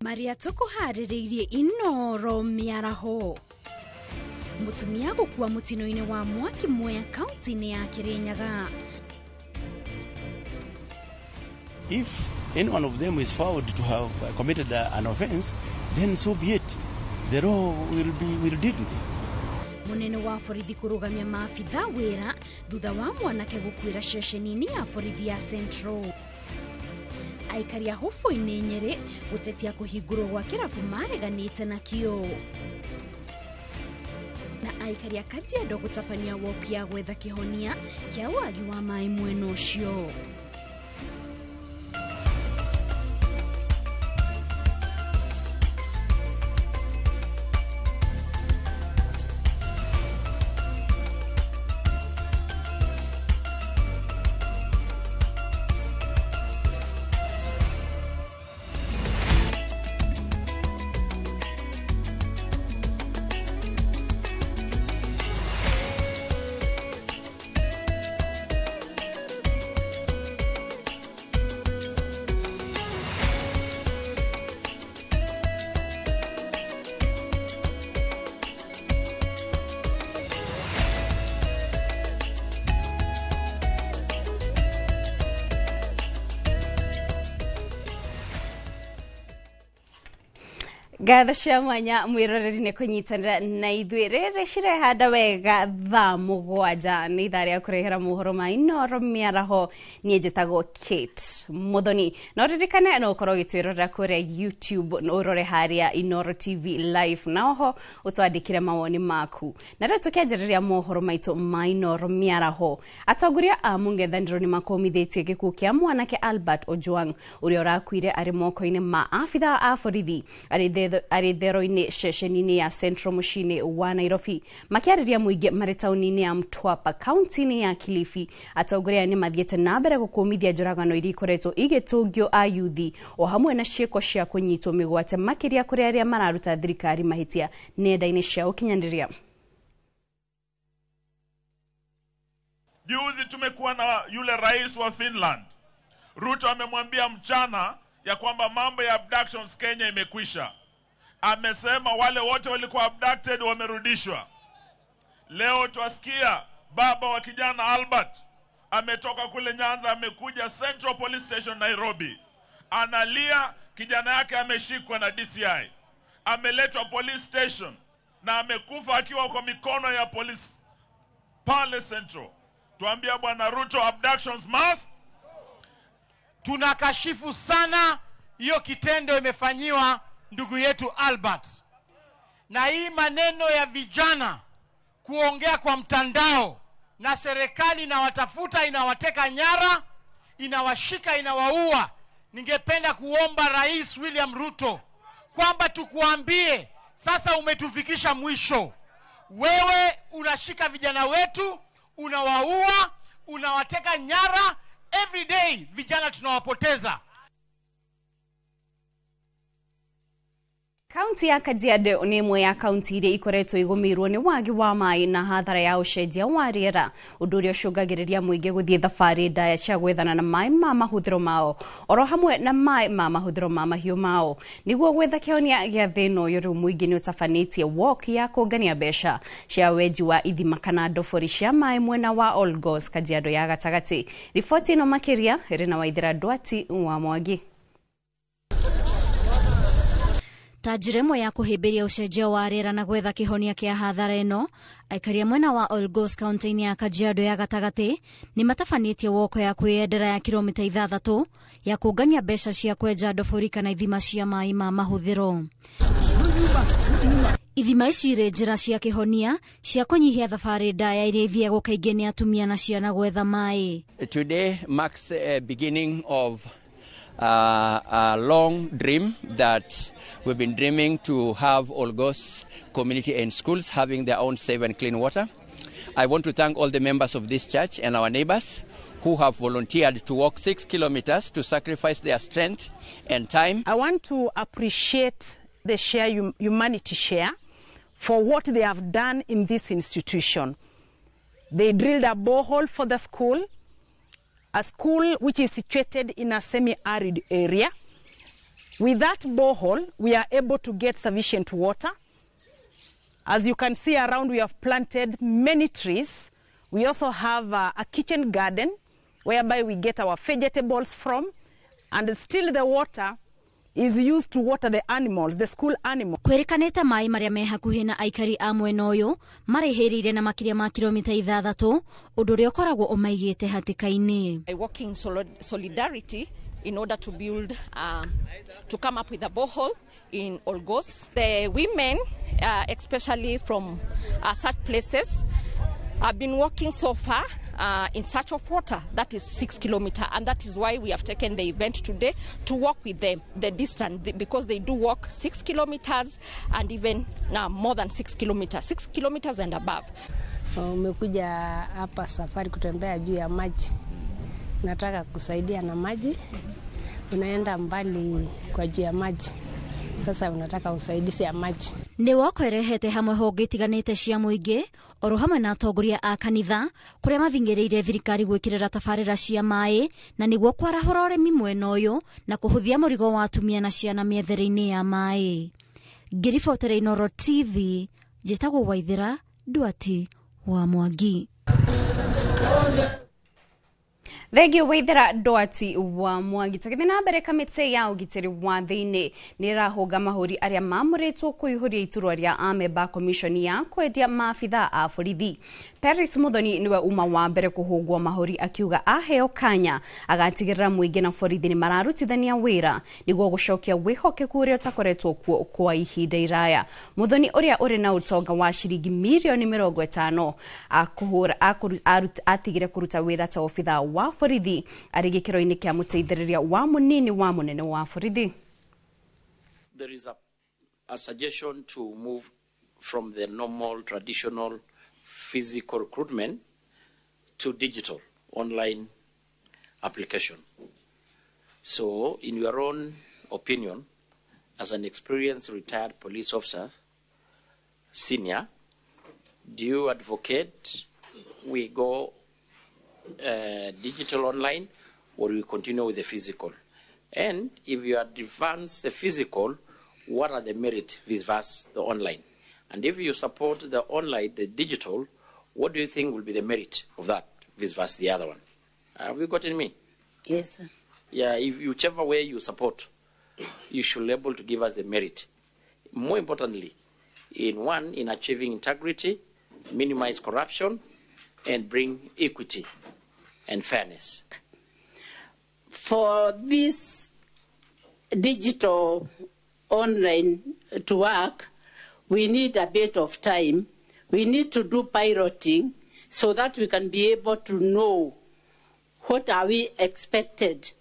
Maria tũkũharĩrĩirie Inoro mĩaraho. Mũtumia gũkua mũtino-inĩ wa mwaki Mwea kaunti-inĩ ya Kirinyaga. If any one of them is found to have committed an offense, then so be it. The law will deal with it. Munene wa borithi kũrũgamia maabitha wĩra thutha wa mwanake gũkuĩra ceceni-inĩ ya borithi ya Central. Aikari a Hũbũinĩ Nyĩrĩ gũtetia kũhingũrwo gwa kĩrabu mareganĩte nakĩo. Na aikari a Kajiado gũtabania woki ya gwetha kĩhonia kĩa wagi wa maĩ mwena ũcio. Ngatho cia mwanya mwiroreri nĩ kũnyitanĩra na ithuĩ rĩrĩ cirehanda wega thaa 7 nĩ ithaa rĩa kũrehera mohoro ma Inoro mĩaraho. Niĩ njĩtagwo Kate Muthoni. No ririkane no ũkorwo ũgĩtwĩrorera kũrĩa YouTube, no ũrore harĩa Inoro TV live, na oho ũtwandĩkĩre mawoni maku. Na rĩu tũkĩanjĩrĩria mohoro maitũ ma Inoro mĩaraho, atongoria a mũng'ethanĩro nĩ makomithĩtie gĩkuũ kĩa mwanake Albert Ojwang ũrĩa ũrakuire arĩ moko-inĩ ma abithaa a borithi arĩ thero-inĩ ceceni-inĩ ya Central mũciĩ-inĩ wa Nairobi. Makĩarĩria mũingĩ marĩ taũni-inĩ ya Mtwapa kaunti-inĩ ya Kilifi, atongoria aya nĩ mathiĩte na mbere gũkũmithia njũragano iria ikoretwo igĩtũngio ayuthi o hamwe na ciĩko cia kũnyitwo mĩgwate makĩria kũrĩ arĩa mararuta thirikari mahĩtia nenda-inĩ cia ũkinyanĩria. Juzi tumekuwa na yule rais wa Finland, Ruto, amemwambia mchana ya kwamba mambo ya abductions Kenya imekwisha. Amesema wale wote walikuwa abducted wamerudishwa. Leo twasikia baba wa kijana Albert ametoka kule Nyanza, amekuja Central Police Station Nairobi, analia kijana yake ameshikwa na DCI, ameletwa police station na amekufa akiwa kwa mikono ya polisi pale Central. Tuambia Bwana Ruto, abductions must. Tunakashifu sana hiyo kitendo imefanyiwa ndugu yetu Albert. Na hii maneno ya vijana kuongea kwa mtandao na serikali inawatafuta, inawateka nyara, inawashika, inawaua. Ningependa kuomba Rais William Ruto kwamba tukuambie sasa umetufikisha mwisho. Wewe unashika vijana wetu, unawaua, unawateka nyara. Every day vijana tunawapoteza. Kaunti ya Kajiado nĩ ĩmwe ya kaunti iria ikoretwo igũmĩirwo nĩ wagi wa maĩ na hathara ya ũcenjia wa rĩera, ũndũ ũrĩa ũcũngagĩrĩria mũingĩ gũthiĩ thabarĩ ndaya cia gwethana na maĩ ma mahũthĩro mao oro hamwe na maĩ ma mahũthĩro ma mahiũ mao. Nĩguo gwetha kĩhonia gĩa thĩna ũyũ, rĩu mũingĩ nĩ ũtabanĩtie walk ya kũngania mbeca cia wenji wa ithima kana ndobori cia maĩ mwena wa Olgos, Kajiado ya gatagatĩ. Riboti ĩno makĩria ĩrĩ na Waithera Ndwati wa Mwangi. Ta njĩra ĩmwe ya kũhĩmbĩria ũcenjia wa rĩera na gwetha kĩhonia kĩa hathara ĩno, aikari a mwena wa Olgos kaunti-inĩ ya Kajiado ya gatagatĩ nĩ matabanĩtie woko ya kwĩyendera ya kilomita 6 ya kũngania mbeca cia kwenja ndobori kana ithima cia maĩ ma mahũthĩro. Ithima ici irĩ njĩra cia kĩhonia cia kũnyihia thabarĩ ndaya iria ithiagwo kaingĩ nĩ atumia na ciana gwetha maĩ. Today marks a beginning of a long dream that we've been dreaming to have Olgos community and schools having their own safe and clean water. I want to thank all the members of this church and our neighbors who have volunteered to walk 6 kilometers to sacrifice their strength and time. I want to appreciate the Share Humanity Share for what they have done in this institution. They drilled a borehole for the school, a school which is situated in a semi-arid area. With that borehole, we are able to get sufficient water. As you can see around, we have planted many trees. We also have a kitchen garden whereby we get our vegetables from, and still the water is used to water the animals, the school animals. Kwĩrĩkanĩte maĩ marĩa me hakuhĩ na aikari a mwena ũyũ marĩhĩrĩire na makĩria ma kilomita 6, ũndũ ũrĩa ũkoragwo ũmaigĩte hatĩka-inĩ. I work in solidarity in order to build, to come up with a borehole in Olgos. The women, especially from such places, have been walking so far in search of water. That is 6 kilometers, and that is why we have taken the event today to walk with them the distance, because they do walk 6 kilometers and even more than 6 kilometers, 6 kilometers and above. Umekuja hapa safari kutembea juu ya maji, nataka kusaidia na maji, unaenda mbali kwa juu ya maji, sasa unataka usaidizi ya maji. Nĩ woko ĩrehete hamwe honge itiganĩte cia mũingĩ oro hamwe na atongoria a kanitha kũrĩa mathing'ĩrĩirie thirikari gwĩkĩrĩra tabarĩra cia maĩ na nĩguo kwarahũra ũrĩmi mwena ũyũ na kũhũthia mũrigo wa atumia na ciana mĩethere-inĩ ya maĩ. Ngĩribotera Inooro TV, njĩtagwo Waithĩra Ndwati wa Mwangi. Thengio Waithĩra Ndwati wa Mwangi. Tũgĩthiĩ na mbere, kamĩtĩ ya ũgitĩri wa thĩinĩ nĩ ĩrahũnga mahũri arĩa mamũrĩtwo kũihũria iturwa rĩa amemba commission ya kwendia maabitha a borithi. Paris Muthoni niwe uma wa mbere kũhũngwo mahũri akiuga aheo kanya agatigĩrĩra mũingĩ na borithi nĩ mararutithania wĩra nĩguo gũcokia wĩhokeku ũrĩa ũtakoretwo kuo kwa ihinda iraya. Muthoni ũrĩa ũrĩ na ũtonga wa ciringi mirioni 50 atigire kũruta wĩra ta obitha wa borithi arĩ gĩkĩro-inĩ kĩa mũteithĩrĩria wa mũnini wa mũnene wa borithi. There is a suggestion to move from the normal traditional physical recruitment to digital online application. So, in your own opinion, as an experienced retired police officer, senior, do you advocate we go digital online or we continue with the physical? And if you advance the physical, what are the merits vis-a-vis the online? And if you support the online, the digital, what do you think will be the merit of that vis-a-vis the other one? Have you gotten me? Yes, sir. Yeah, if whichever way you support, you should be able to give us the merit. More importantly, in achieving integrity, minimize corruption, and bring equity and fairness. For this digital online to work, we need a bit of time. We need to do piloting so that we can be able to know what are we expected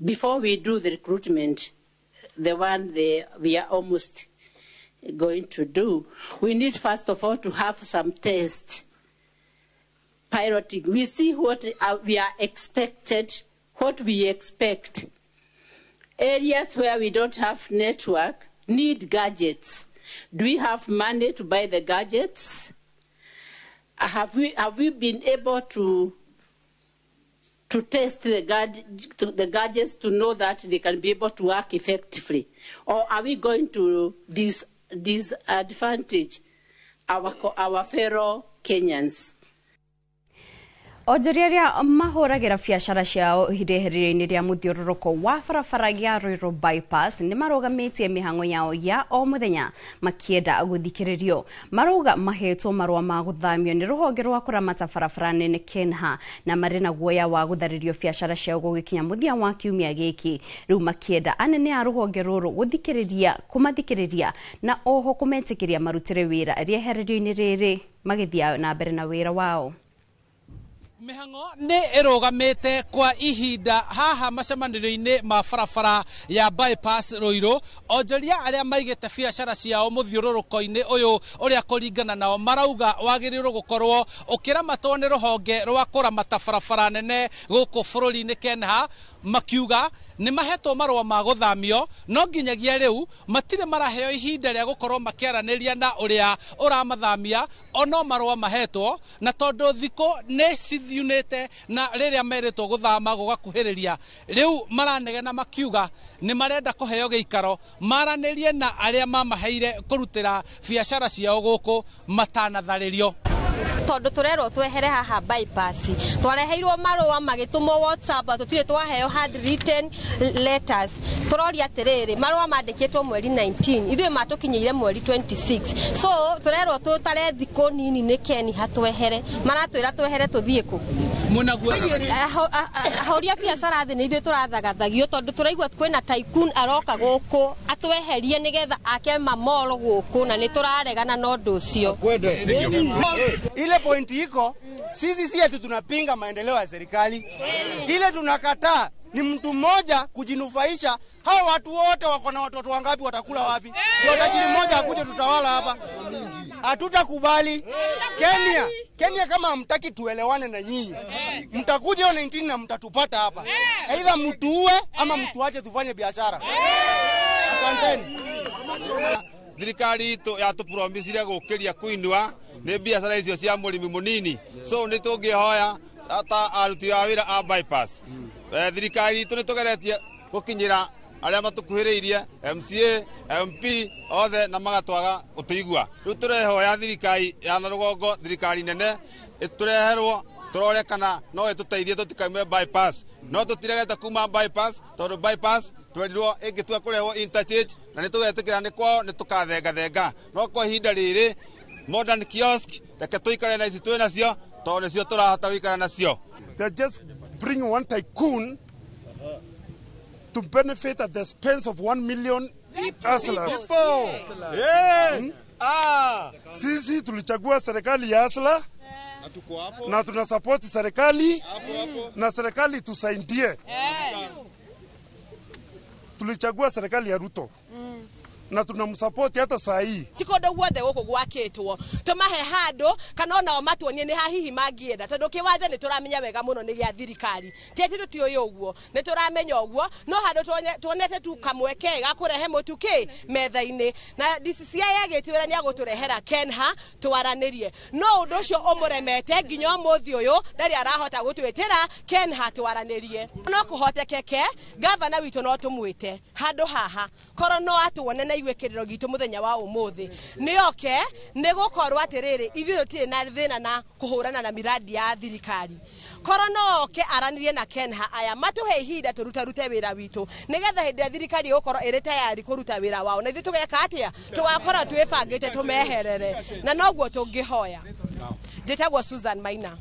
before we do the recruitment, the one we are almost going to do. We need first of all to have some tests, piloting. We see what we are expected, what we expect. Areas where we don't have network need gadgets. Do we have money to buy the gadgets? Have we been able to test the gadgets to know that they can be able to work effectively? Or are we going to disadvantage our fellow Kenyans? Onjoria arĩa mahũragĩra biacara ciao rĩehererio-inĩ rĩa mũthiũrũrũko wa barabara ya Ruiru Bypass nĩ marũgamĩtie mĩhang'o yao ya o mũthenya makĩenda gũthikĩrĩrio. Marauga mahetwo marũa ma gũthamio nĩ rũhonge rwa kũramata barabara nene KENHA na marĩ na guoya wa gũtharĩrio biacara ciao gũgĩkinya mũthia wa kiumia gĩkĩ. Rĩu makĩenda anene a rũhonge rũrũ kũmathikĩrĩria na oho kũmetĩkĩria marutĩre wĩra rĩehererio-inĩ rĩrĩ magĩthiĩ na mbere na wĩra wao. Mĩhang'o nĩ ĩrũgamĩte kwa ihinda haha macemanĩrio-inĩ ma barabara ya Bypass Ruiru. Onjoria arĩa maigĩte biacara ciao mũthiũrũrũko-inĩ ũyũ ũrĩa kũringana nao marauga wagĩrĩirwo gũkorwo ũkĩramatwo nĩ rũhonge rwa kũramata barabara nene gũkũ bũrũri-inĩ KENHA. Makiuga nĩ mahetwo marũa ma gũthamio, no nginyagia rĩu matirĩ maraheo ihinda rĩa gũkorwo makĩaranĩria na ũrĩa ũramathamia, ono marũa mahetwo, na tondũ thikũ nĩ cithiunĩte na rĩrĩa merĩtwo gũthama gũgakuhĩrĩria, rĩu maranegena makiuga nĩ marenda kũheo gĩikaro maranĩrie na arĩa mamaheire kũrutĩra biacara ciao gũkũ matanatharĩrio. Tondu turerwo twehere haha bypass, twareheirwo marũa magĩtũmwo WhatsApp, tũtirĩ twaheo hand written letters. Tũroria atĩrĩrĩ, marũa mandĩkĩtwo mweri 19, ithuĩ matũkinyĩire mweri 26, so tũrerwo tũtare thikũ nini nĩ Ken hatwehere, maratwĩra twehere tũthiĩ kũ? Ahũri a biacara thĩ nĩ ithuĩ tũrathagathagio, tondũ tũraigua kwĩna tycoon aroka gũkũ atweherie nĩgetha ake mamolo gũkũ, na nĩ tũraregana na ũndũ ũcio. Ile pointi iko, sisi si ati tunapinga maendeleo ya serikali. Ile tunakataa ni mtu mmoja kujinufaisha. Hao watu wote wako na watoto wangapi, watakula wapi? Ndio tajiri mmoja akuje tutawala hapa. Hatutakubali. Kenya kama hamtaki tuelewane na nyinyi, mtakuja 19 na mtatupata hapa. Aidha mtuue ama mtuache tufanye biashara. Asanteni. Thirikari itu yatupromisire gukiria kuinua ni biacara icio cia murimi munini, so ni tungihoya ta aruti a wira a bypass. Thirikari itu ni tugeretie gukinyira aria matukuhiriirie MCA, MP othe na magatwaga utuigua. Riu turehoya thirikari ya na rugongo, thirikari nene itureherwo turore kana no ituteithie tutikaime bypass. No tutiregete kuma bypass tondu bypass twerirwo ingitua kurehwo interchange na nitugetikira ni kwao ni tukathengathenga, no kwa ihinda riri modern kiosk reke tuikare na ici twĩ nacio tondu nicio turahota guikara nacio. They just bring one tycoon to benefit at the expense of 1 million hustlers. Yeah. Sisi tulichagua serikali ya hustler na tunasupport serikali na serikali tusaidie. Tulichagua serikali ya Ruto na tunamsupport hata saa hii. Ti kundu guothe guku gwakitwo tumahe handu kana ona o matuonie ni ha hihi mangienda, tondu kiwanja ni turamenya wega muno ni gia thirikari, ti ati tutiũĩ ũguo, ni turamenya ũguo, no handu tuonete tu kamwe kega kurehe mutu ki metha-inĩ, na DCCI agĩtwĩra nĩ agũtũrehera Kenha twaranĩrie, no ũndũ ũcio ũmũremete nginya ũmũthĩ ũyũ ndarĩ arahota gũtwĩtĩra Kenha twaranĩrie. No kũhotekeke gavana witũ no tũmwĩte handũ haha korwo no atuone na igue kiriro gitu muthenya wa umuthi ni oke ni gukorwo atiriri ithuĩ tũtirĩ na thĩna na kũhũrana na miradi ya thirikari. Korwo no oke aranirie na Kenha aya matuhe ihinda tũrutarute wĩra witũ nĩgetha hĩndĩ ya thirikari ĩgũkorwo ĩrĩ tayari kũruta wĩra wao, na ithuĩ tũgeka atĩa? Tũgakorwo twĩbangĩte tũmeherere, na noguo tũngĩhoya. Njĩtagwo Susan Maina.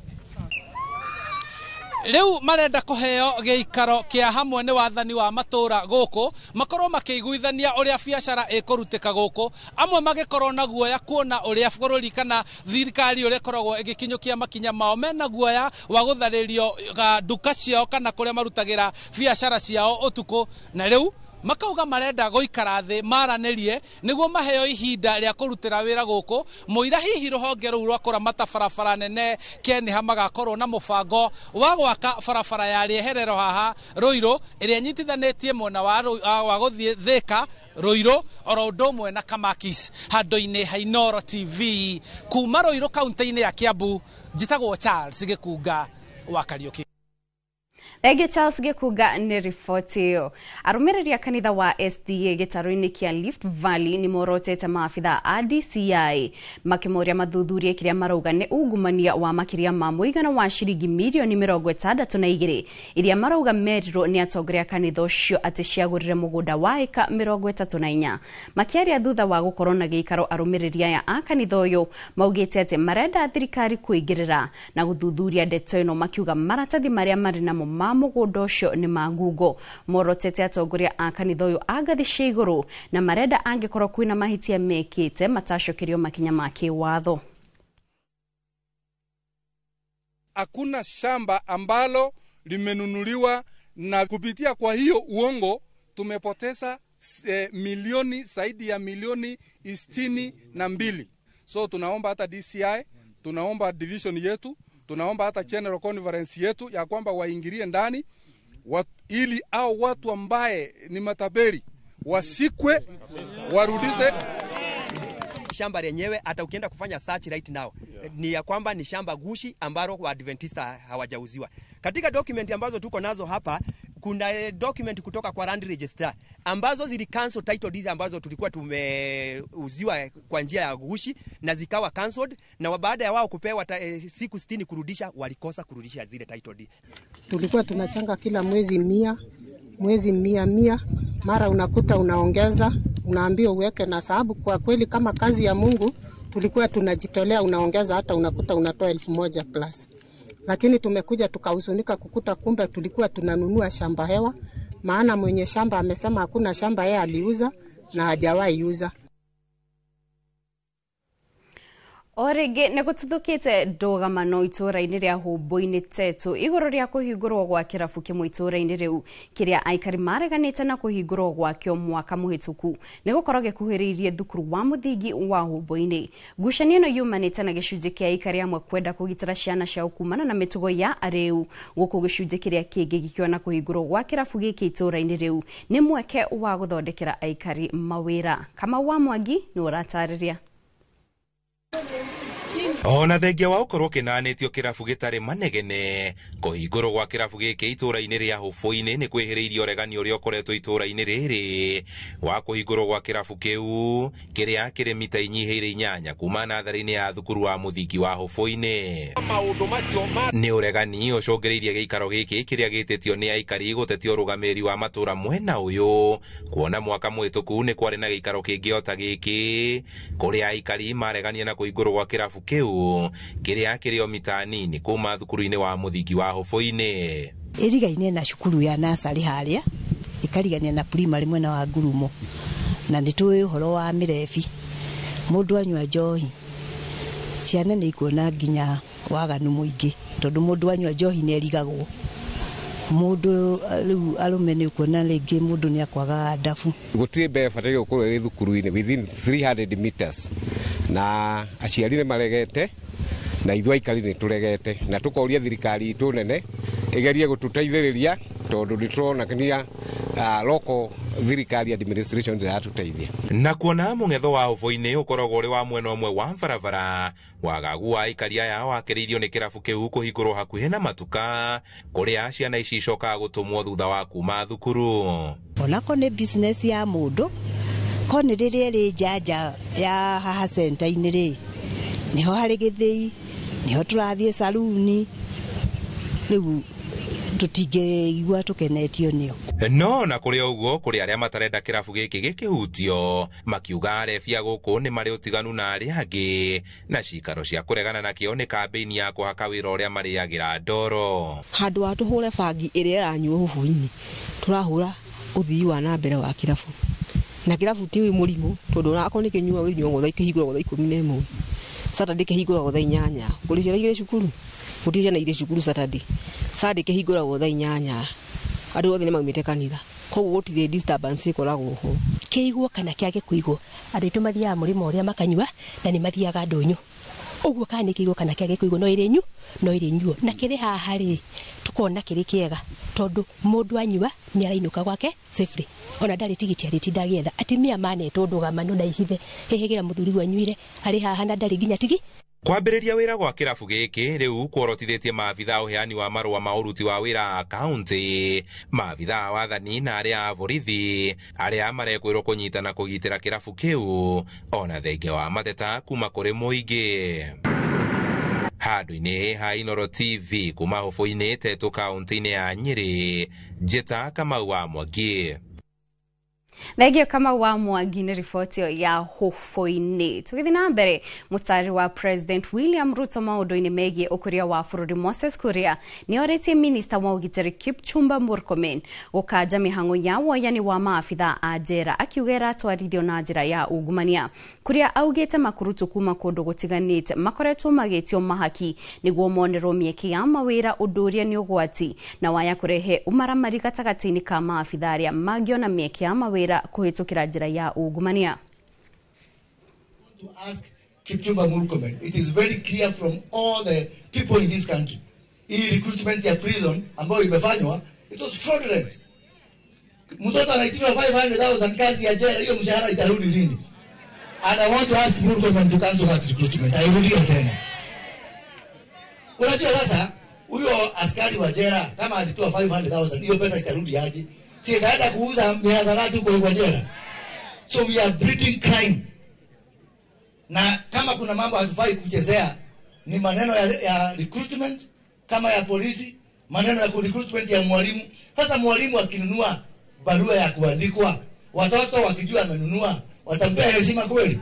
Riu marenda kuheo gĩikaro kĩa hamwe nĩ wathani wa matũra gũkũ, makorwo makĩiguithania ũrĩa biacara ĩkũrutĩka gũkũ, amwe magĩkorwo na guoya kuona ũrĩa bũrũri kana thirikari ũrĩa ĩkoragwo ĩgĩkinyũkia makinya mao, mena guoya wa gũtharĩrio nduka ciao kana kũrĩa marutagĩra biacara ciao ũtukũ, na rĩu makauga marenda gũikara thĩ maranĩrie nĩguo maheo ihinda rĩa kũrutĩra wĩra gũkũ. Mũira hihi rũhonge rũu rwa kũramata barabara nene Kenha magakorwo na mũbango wa gwaka barabara ya rĩeherero haha Ruiru ĩrĩa ĩnyitithanĩtie mwena wa gũthiĩ Thika, Ruiru oro ũndũ ũmwe na Kamakis. Handũ-inĩ ha Inooro TV kuma Ruiru kaunti-inĩ ya Kiambu, njĩtagwo Charles Gĩkunga wa Kariũki. Thengiũ Charles Gĩkunga nĩ riboti ĩyo. Arũmĩrĩri a kanitha wa SDA gĩtarũ-inĩ kĩa Rift Valley nĩ morotete maabitha a DCI makĩmoria mathuthurie kĩrĩa marauga nĩ ungumania wa makĩria ma mũigana wa ciringi mirioni 62 iria marauga merirwo nĩ atongoria a kanitha ũcio atĩ ciagũrire mũgũnda wa ĩka 34. Makĩaria thutha wa gũkorwo na gĩikaro, arũmĩrĩri aya a kanitha ũyũ maugĩte atĩ marenda thirikari kũingĩrĩra na gũthuthuria ndeto ĩno, makiuga maratathi marĩa marĩ namo ma mũgũnda ũcio nĩ ma ngungo. Morotete atongoria a kanitha ũyũ a ngathĩ cia igũrũ na marenda angĩkorwo kwĩna mahĩtia mekĩte matacokerio makinya ma kĩwatho. Hakuna shamba ambalo limenunuliwa, na kupitia kwa hiyo uongo tumepoteza milioni zaidi ya milioni 62. So tunaomba hata DCI, tunaomba division yetu, tunaomba hata General Conference yetu ya kwamba waingilie ndani, ili au watu ambaye ni matapeli wasikwe, warudishe shamba lenyewe. Hata ukienda kufanya search right now, ni ya kwamba ni shamba gushi ambalo Waadventista hawajauziwa. Katika document ambazo tuko nazo hapa, kuna document kutoka kwa land registrar ambazo zili cancel title deeds ambazo tulikuwa tumeuziwa kwa njia ya gushi na zikawa cancelled, na baada ya wao kupewa siku 60 kurudisha, walikosa kurudisha zile title deeds. Tulikuwa tunachanga kila mwezi 100, mwezi 100, mara unakuta unaongeza, unaambiwa uweke, na sababu kwa kweli kama kazi ya Mungu tulikuwa tunajitolea, unaongeza hata unakuta unatoa 1000 plus. Lakini tumekuja tukahuzunika kukuta kumbe tulikuwa tunanunua shamba hewa, maana mwenye shamba amesema hakuna shamba, yeye aliuza na hajawahi uza. O rĩngĩ nĩ gũtuthũkĩte ndũgamano itũũra-inĩ rĩa Hũmbũinĩ Tetu igũrũ rĩa kũhingũrwo gwa kĩrabu kĩmwe itũũra-inĩ rĩu kĩrĩa aikari mareganĩte na kũhingũrwo gwakĩo mwaka mũhĩtũku nĩ gũkorwo gĩkuhĩrĩirie thukuru wa mũthingi wa Hũmbũinĩ. Ngucanio ĩno yumanĩte na gĩcunjĩ kĩa aikari amwe kwenda kũgitĩra ciana ciao kumana na mĩtugo ya arĩu, gũkũ gĩcunjĩ kĩrĩa kĩngĩ gĩkĩona kũhingũrwo gwa kĩrabu gĩkĩ itũũra-inĩ rĩu nĩ mweke wa gũthondekera aikari mawĩra. Kamau wa Mwangi nĩ ũratarĩria. Ona thengia wa ũkorwo kĩnanĩtio kĩrabu gĩtarĩ manegene, kũhingũrwo gwa kĩrabu gĩkĩ itũũra-inĩ rĩa Hũbũinĩ nĩ kwĩhĩrĩirie ũregani ũrĩa ũkoretwo itũũra-inĩ rĩrĩ wa kũhingũrwo gwa kĩrabu kĩu kĩrĩa kĩrĩ mita inyihĩire 8 kuma natharĩ-inĩ ya thukuru wa mũthingi wa Hũbũinĩ. Nĩ ũregani ũcũngĩrĩirie gĩikaro gĩkĩ kĩrĩa gĩtĩtio nĩ aikari gũtetia ũrũgamĩrĩri wa matũũra mwena ũyũ, kuona mwaka mũhĩtũku nĩ kwarĩ na gĩikaro kĩngĩ o ta gĩkĩ kũrĩa aikari maregania na kũhingũrwo gwa kĩrabu kĩu kĩrĩa kĩrĩ o mita nini kuma thukuru-inĩ wa mũthingi wa Hũbũinĩ. Ĩrigaine na cukuru ya nasarĩ harĩa, ĩkarigania na primary mwena wa Ngurumo, na nĩ tũĩ ũhoro wa mĩrebi. Mũndũ anyua njohi, ciana nĩ ikuona nginya waganu mũingĩ, tondũ mũndũ anyua njohi nĩ erigagwo. Mũndũ rĩu arũme nĩ ũkuona rĩngĩ mũndũ nĩ akwaga ndabu. Gũtirĩ mbeca bataire gũkorwo ĩrĩ thukuru-inĩ within 300 meters, na aciari nĩ maregete na ithuĩ aikari nĩ tũregete, na tũkoria thirikari itũ nene ĩgerie gũtũteithĩrĩria tondũ nĩ tũrona nginya local thirikari administration ndĩratũteithia. Na kuona mũng'etho wa Hũbũinĩ ũkoragwo ũrĩ wa mwena ũmwe wa barabara, wagagu wa aikari aya wakĩrĩirio nĩ kĩrabu kĩu kũhingũrwo hakuhĩ na matuka kũrĩa ciana ici icokaga gũtũmwo thutha wa kuma thukuru. Onako nĩ business ya mũndũ, ko nĩ rĩrĩa ĩrĩ njanja ya haha center-inĩ rĩ, nĩho harĩ gĩthĩi, nĩho tũrathiĩ saruni, rĩu tũtingĩigua tũkenetio nĩo. No na kũrĩ ũguo, kũrĩ arĩa matarenda kĩrabu gĩkĩ gĩkĩhutio, makiuga arebia gũkũ nĩ marĩ ũtiganu na arĩa angĩ, na cikaro cia kũregana nakĩo nĩ kambĩini ya kũhaka wĩra ũrĩa marĩagĩra ndoro. Handũ wa tũhũre bangi ĩrĩa ĩranyuo Hũbũinĩ, tũrahũra ũthii wa na mbere wa kĩrabu. Na kĩrabu ti mũrimũ, tondũ onakorwo nĩ kĩnyuagwo gĩnyuagwo thaa kĩhingũragwo thaa 11, Saturday kĩhingũragwo thaa 8. Kũrĩ ciana igĩrĩ cukuru, gũtirĩ ciana igĩrĩ cukuru Saturday. Sunday kĩhingũragwo thaa 8, andũ othe nĩ maumĩte kanitha, koguo gũtirĩ disturbance ĩkoragwo ho. Kĩigwo kana kĩage kũigwo, andũ aitũ mathiaga mũrĩmo ũrĩa makanyua na nĩ mathiaga ndũnyũ. Ũguo kana nĩ kĩigwo kana kĩage kũigwo, no ĩrĩ nyu, no ĩrĩ nyuo. Na kĩrĩ haha rĩ, tũkona kĩrĩ kĩega tondũ mũndũ anyua nĩ arainũka gwake safely, ona ndarĩ tigiti arĩtinda agĩetha. Atumia manetwo ndũgamano na ihithe, hĩhĩgĩra mũthuri anyuire arĩ haha na ndarĩ nginya tigi. Kwambĩrĩria wĩra gwa kĩrabu gĩkĩ rĩu kworotithĩtie maabitha ũheani wa marũa ma ũruti wa wĩra a kaunti, maabitha a wathani na arĩa a borithi arĩa marekwĩrwo kũnyita na kũgitĩra kĩrabu kĩu, ona thengia wa mateta kuma kũrĩ mũingĩ. Handũ-inĩ ha Inooro TV kuma Hũbũinĩ Tetu kaunti-inĩ ya Nyĩrĩ, Njĩta Kamau wa Mwangi. Thengio Kamau wa Mwangi nĩ riboti ĩyo ya Hũbũinĩ. Tũgĩthiĩ na mbere, mũtari wa President William Ruto maũndũ-inĩ megiĩ ũkũria wa bũrũri Moses Kuria nĩ orĩtie minista wa ũgitĩri Kipchumba Murkomen gũkanja mĩhang'o ya woyani wa maabitha a njera, akiuga ĩratwarithio na njĩra ya ungumania. Kuria augĩte makurutu kuma kũndũ gũtiganĩte makoretwo magĩtio mahaki nĩguo monerwo mĩeke ya mawĩra, ũndũ ũrĩa nĩ ũgwati na waya kũrehe ũmaramari gatagatĩ-inĩ ka maabitha arĩa mangĩona mĩeke ya mawĩra kũhĩtũkĩra njĩra ya ungumania. To ask Kipchumba Murkomen, it is very clear from all the people in this country, hii recruitment ya prison ambayo imefanywa It was fraudulent. Mtoto anaitishwa 500,000 kazi ya jela, hiyo mshahara itarudi lini? And I want to ask Murkomen to cancel that recruitment. Airudie tena. Unajua sasa huyo askari wa jela kama alitoa 500,000, hiyo pesa itarudi aje? Si itaenda kuuza mihadharati huko kwa jela. So we are breeding crime. Na kama kuna mambo hatufai kuchezea ni maneno ya recruitment kama ya polisi, maneno ya recruitment ya mwalimu. Sasa mwalimu akinunua barua ya kuandikwa, watoto wakijua amenunua, watampea heshima kweli?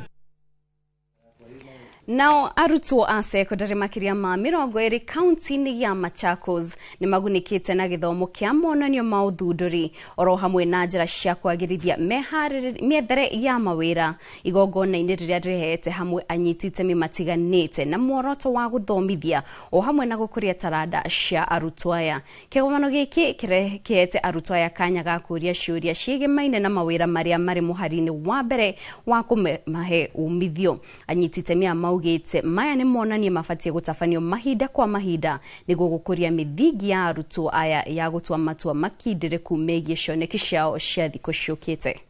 Nao arutwo a sekondari makiria ma 20 kaunti-inĩ ya Machakos nĩ magunĩkĩte na gĩthomo kĩa monanio ma ũthundũri oro hamwe na njĩra cia kwagĩrithia mĩethere ya mawĩra igongona-inĩ rĩrĩa rĩrehete hamwe anyiti itemi matiganĩte na muoroto wa gũthomithia o hamwe na gũkũria taranda cia arutwo aya. Kĩgomano gĩkĩ kĩhete arutwo aya kanya ga kũria ciũria ciĩgemaine na mawĩra marĩa marĩ mũhari-inĩ wa mbere wa kũmahe umithio. Anyiti itemi aya maugĩte maya nĩ monanie mabatie gũtabanio mahinda kwa mahinda nĩguo gũkũria mĩthingi ya arutwo aya ya gũtua matua makindĩrĩku megiĩ cioneki ciao cia thikũ ciũkĩte.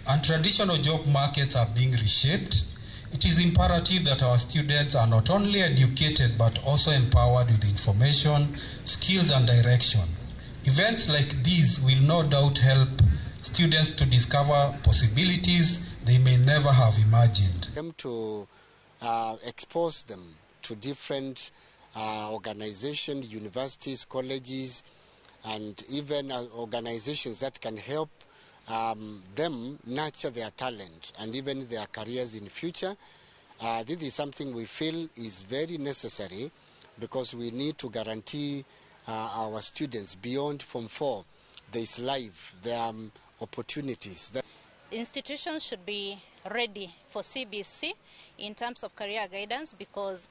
And traditional job markets are being reshaped. It is imperative that our students are not only educated but also empowered with information, skills and direction. Events like these will no doubt help students to discover possibilities they may never have imagined. Them to expose them to different organizations, universities, colleges, and even organizations that can help them nurture their talent and even their careers in future. This is something we feel is very necessary because we need to guarantee our students beyond Form 4, there is life, there are opportunities. Institutions should be ready for CBC in terms of career guidance, because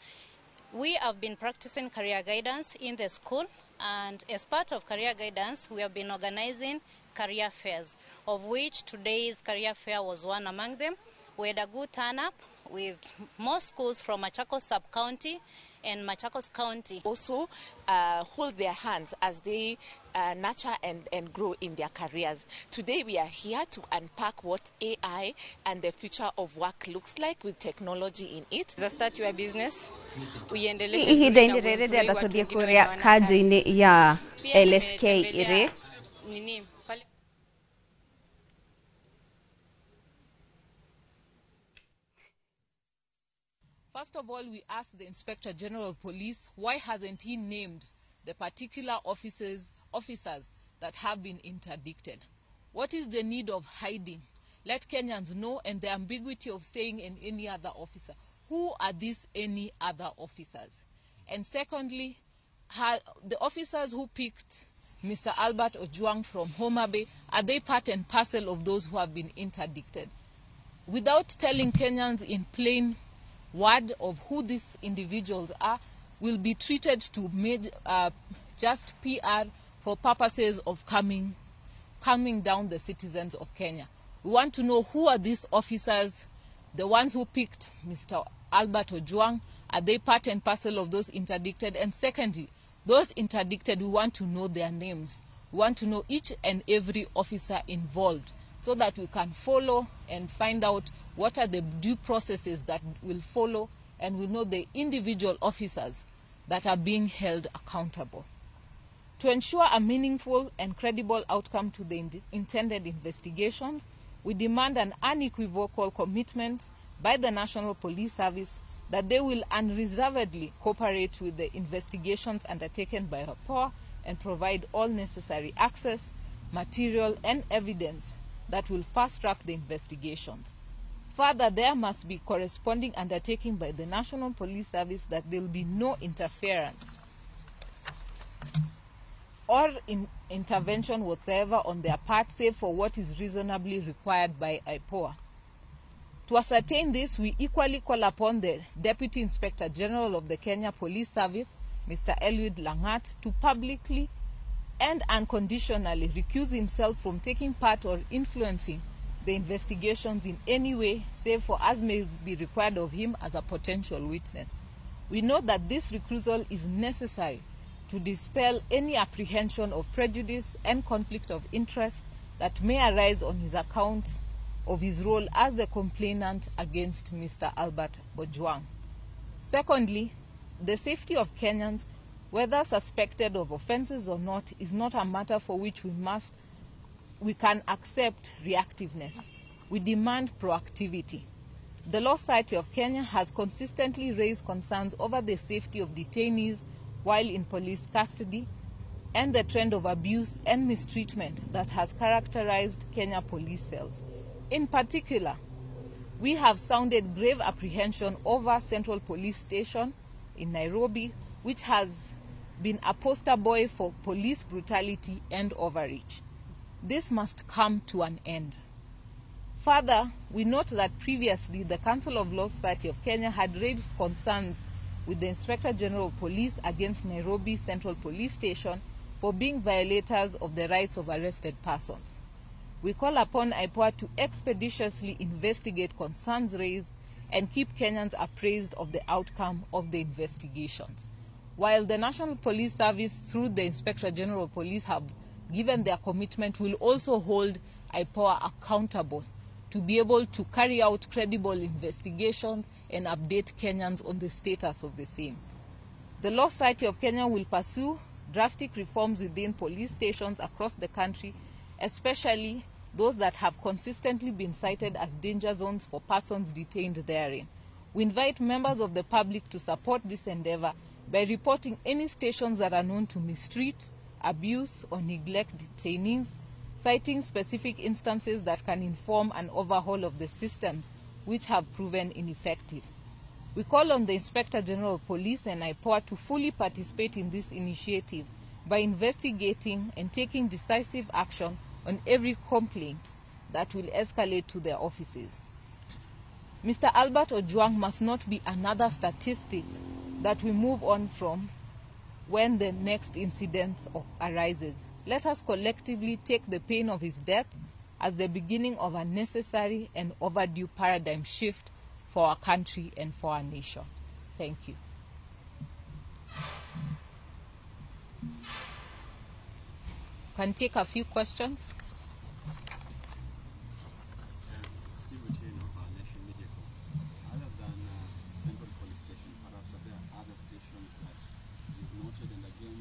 we have been practicing career guidance in the school, and as part of career guidance we have been organizing career fairs, of which today's career fair was one among them. We had a good turn up with more schools from Machakos sub-county and Machakos County. Also hold their hands as they nurture and grow in their careers. Today we are here to unpack what AI and the future of work looks like with technology in it. Start your business. Uiendeleshe ihinda-inĩ rĩrĩ ndĩrenda tũthiĩ kũrĩa kanjũ-inĩ ya LSK ĩrĩ nini. First of all, we asked the Inspector General of Police, why hasn't he named the particular officers that have been interdicted? What is the need of hiding? Let Kenyans know, and the ambiguity of saying in any other officer. Who are these any other officers? And secondly, the officers who picked Mr. Albert Ojwang from Homa Bay, are they part and parcel of those who have been interdicted? Without telling Kenyans in plain word of who these individuals are, will be treated to just PR for purposes of calming down the citizens of Kenya. We want to know who are these officers, the ones who picked Mr. Albert Ojwang, are they part and parcel of those interdicted? And secondly, those interdicted, we want to know their names. We want to know each and every officer involved, so that we can follow and find out what are the due processes that will follow, and we know the individual officers that are being held accountable. To ensure a meaningful and credible outcome to the intended investigations, we demand an unequivocal commitment by the National Police Service that they will unreservedly cooperate with the investigations undertaken by IPOA and provide all necessary access, material and evidence that will fast-track the investigations. Further, there must be corresponding undertaking by the National Police Service that there will be no interference or intervention whatsoever on their part, save for what is reasonably required by IPOA. To ascertain this, we equally call upon the Deputy Inspector General of the Kenya Police Service, Mr. Eliud Langat, to publicly and unconditionally recuse himself from taking part or influencing the investigations in any way, save for as may be required of him as a potential witness. We know that this recusal is necessary to dispel any apprehension of prejudice and conflict of interest that may arise on his account of his role as the complainant against Mr. Albert Ojwang. Secondly, the safety of Kenyans, whether suspected of offenses or not, is not a matter for which we can accept reactiveness. We demand proactivity. The Law Society of Kenya has consistently raised concerns over the safety of detainees while in police custody and the trend of abuse and mistreatment that has characterized Kenya police cells. In particular, we have sounded grave apprehension over Central Police Station in Nairobi, which has been a poster boy for police brutality and overreach. This must come to an end. Further, we note that previously the Council of Law Society of Kenya had raised concerns with the Inspector General of Police against Nairobi Central Police Station for being violators of the rights of arrested persons. We call upon IPOA to expeditiously investigate concerns raised and keep Kenyans appraised of the outcome of the investigations. While the National Police Service, through the Inspector General of Police, have given their commitment, will also hold IPOA accountable to be able to carry out credible investigations and update Kenyans on the status of the same. The Law Society of Kenya will pursue drastic reforms within police stations across the country, especially those that have consistently been cited as danger zones for persons detained therein. We invite members of the public to support this endeavor by reporting any stations that are known to mistreat, abuse, or neglect detainees, citing specific instances that can inform an overhaul of the systems which have proven ineffective. We call on the Inspector General of Police and IPOA to fully participate in this initiative by investigating and taking decisive action on every complaint that will escalate to their offices. Mr. Albert Ojwang must not be another statistic that we move on from when the next incident arises. Let us collectively take the pain of his death as the beginning of a necessary and overdue paradigm shift for our country and for our nation. Thank you. Can take a few questions. Steve Otieno, Nation Media Group. Other than Central Police Station, perhaps are there other stations that you've noted? And again,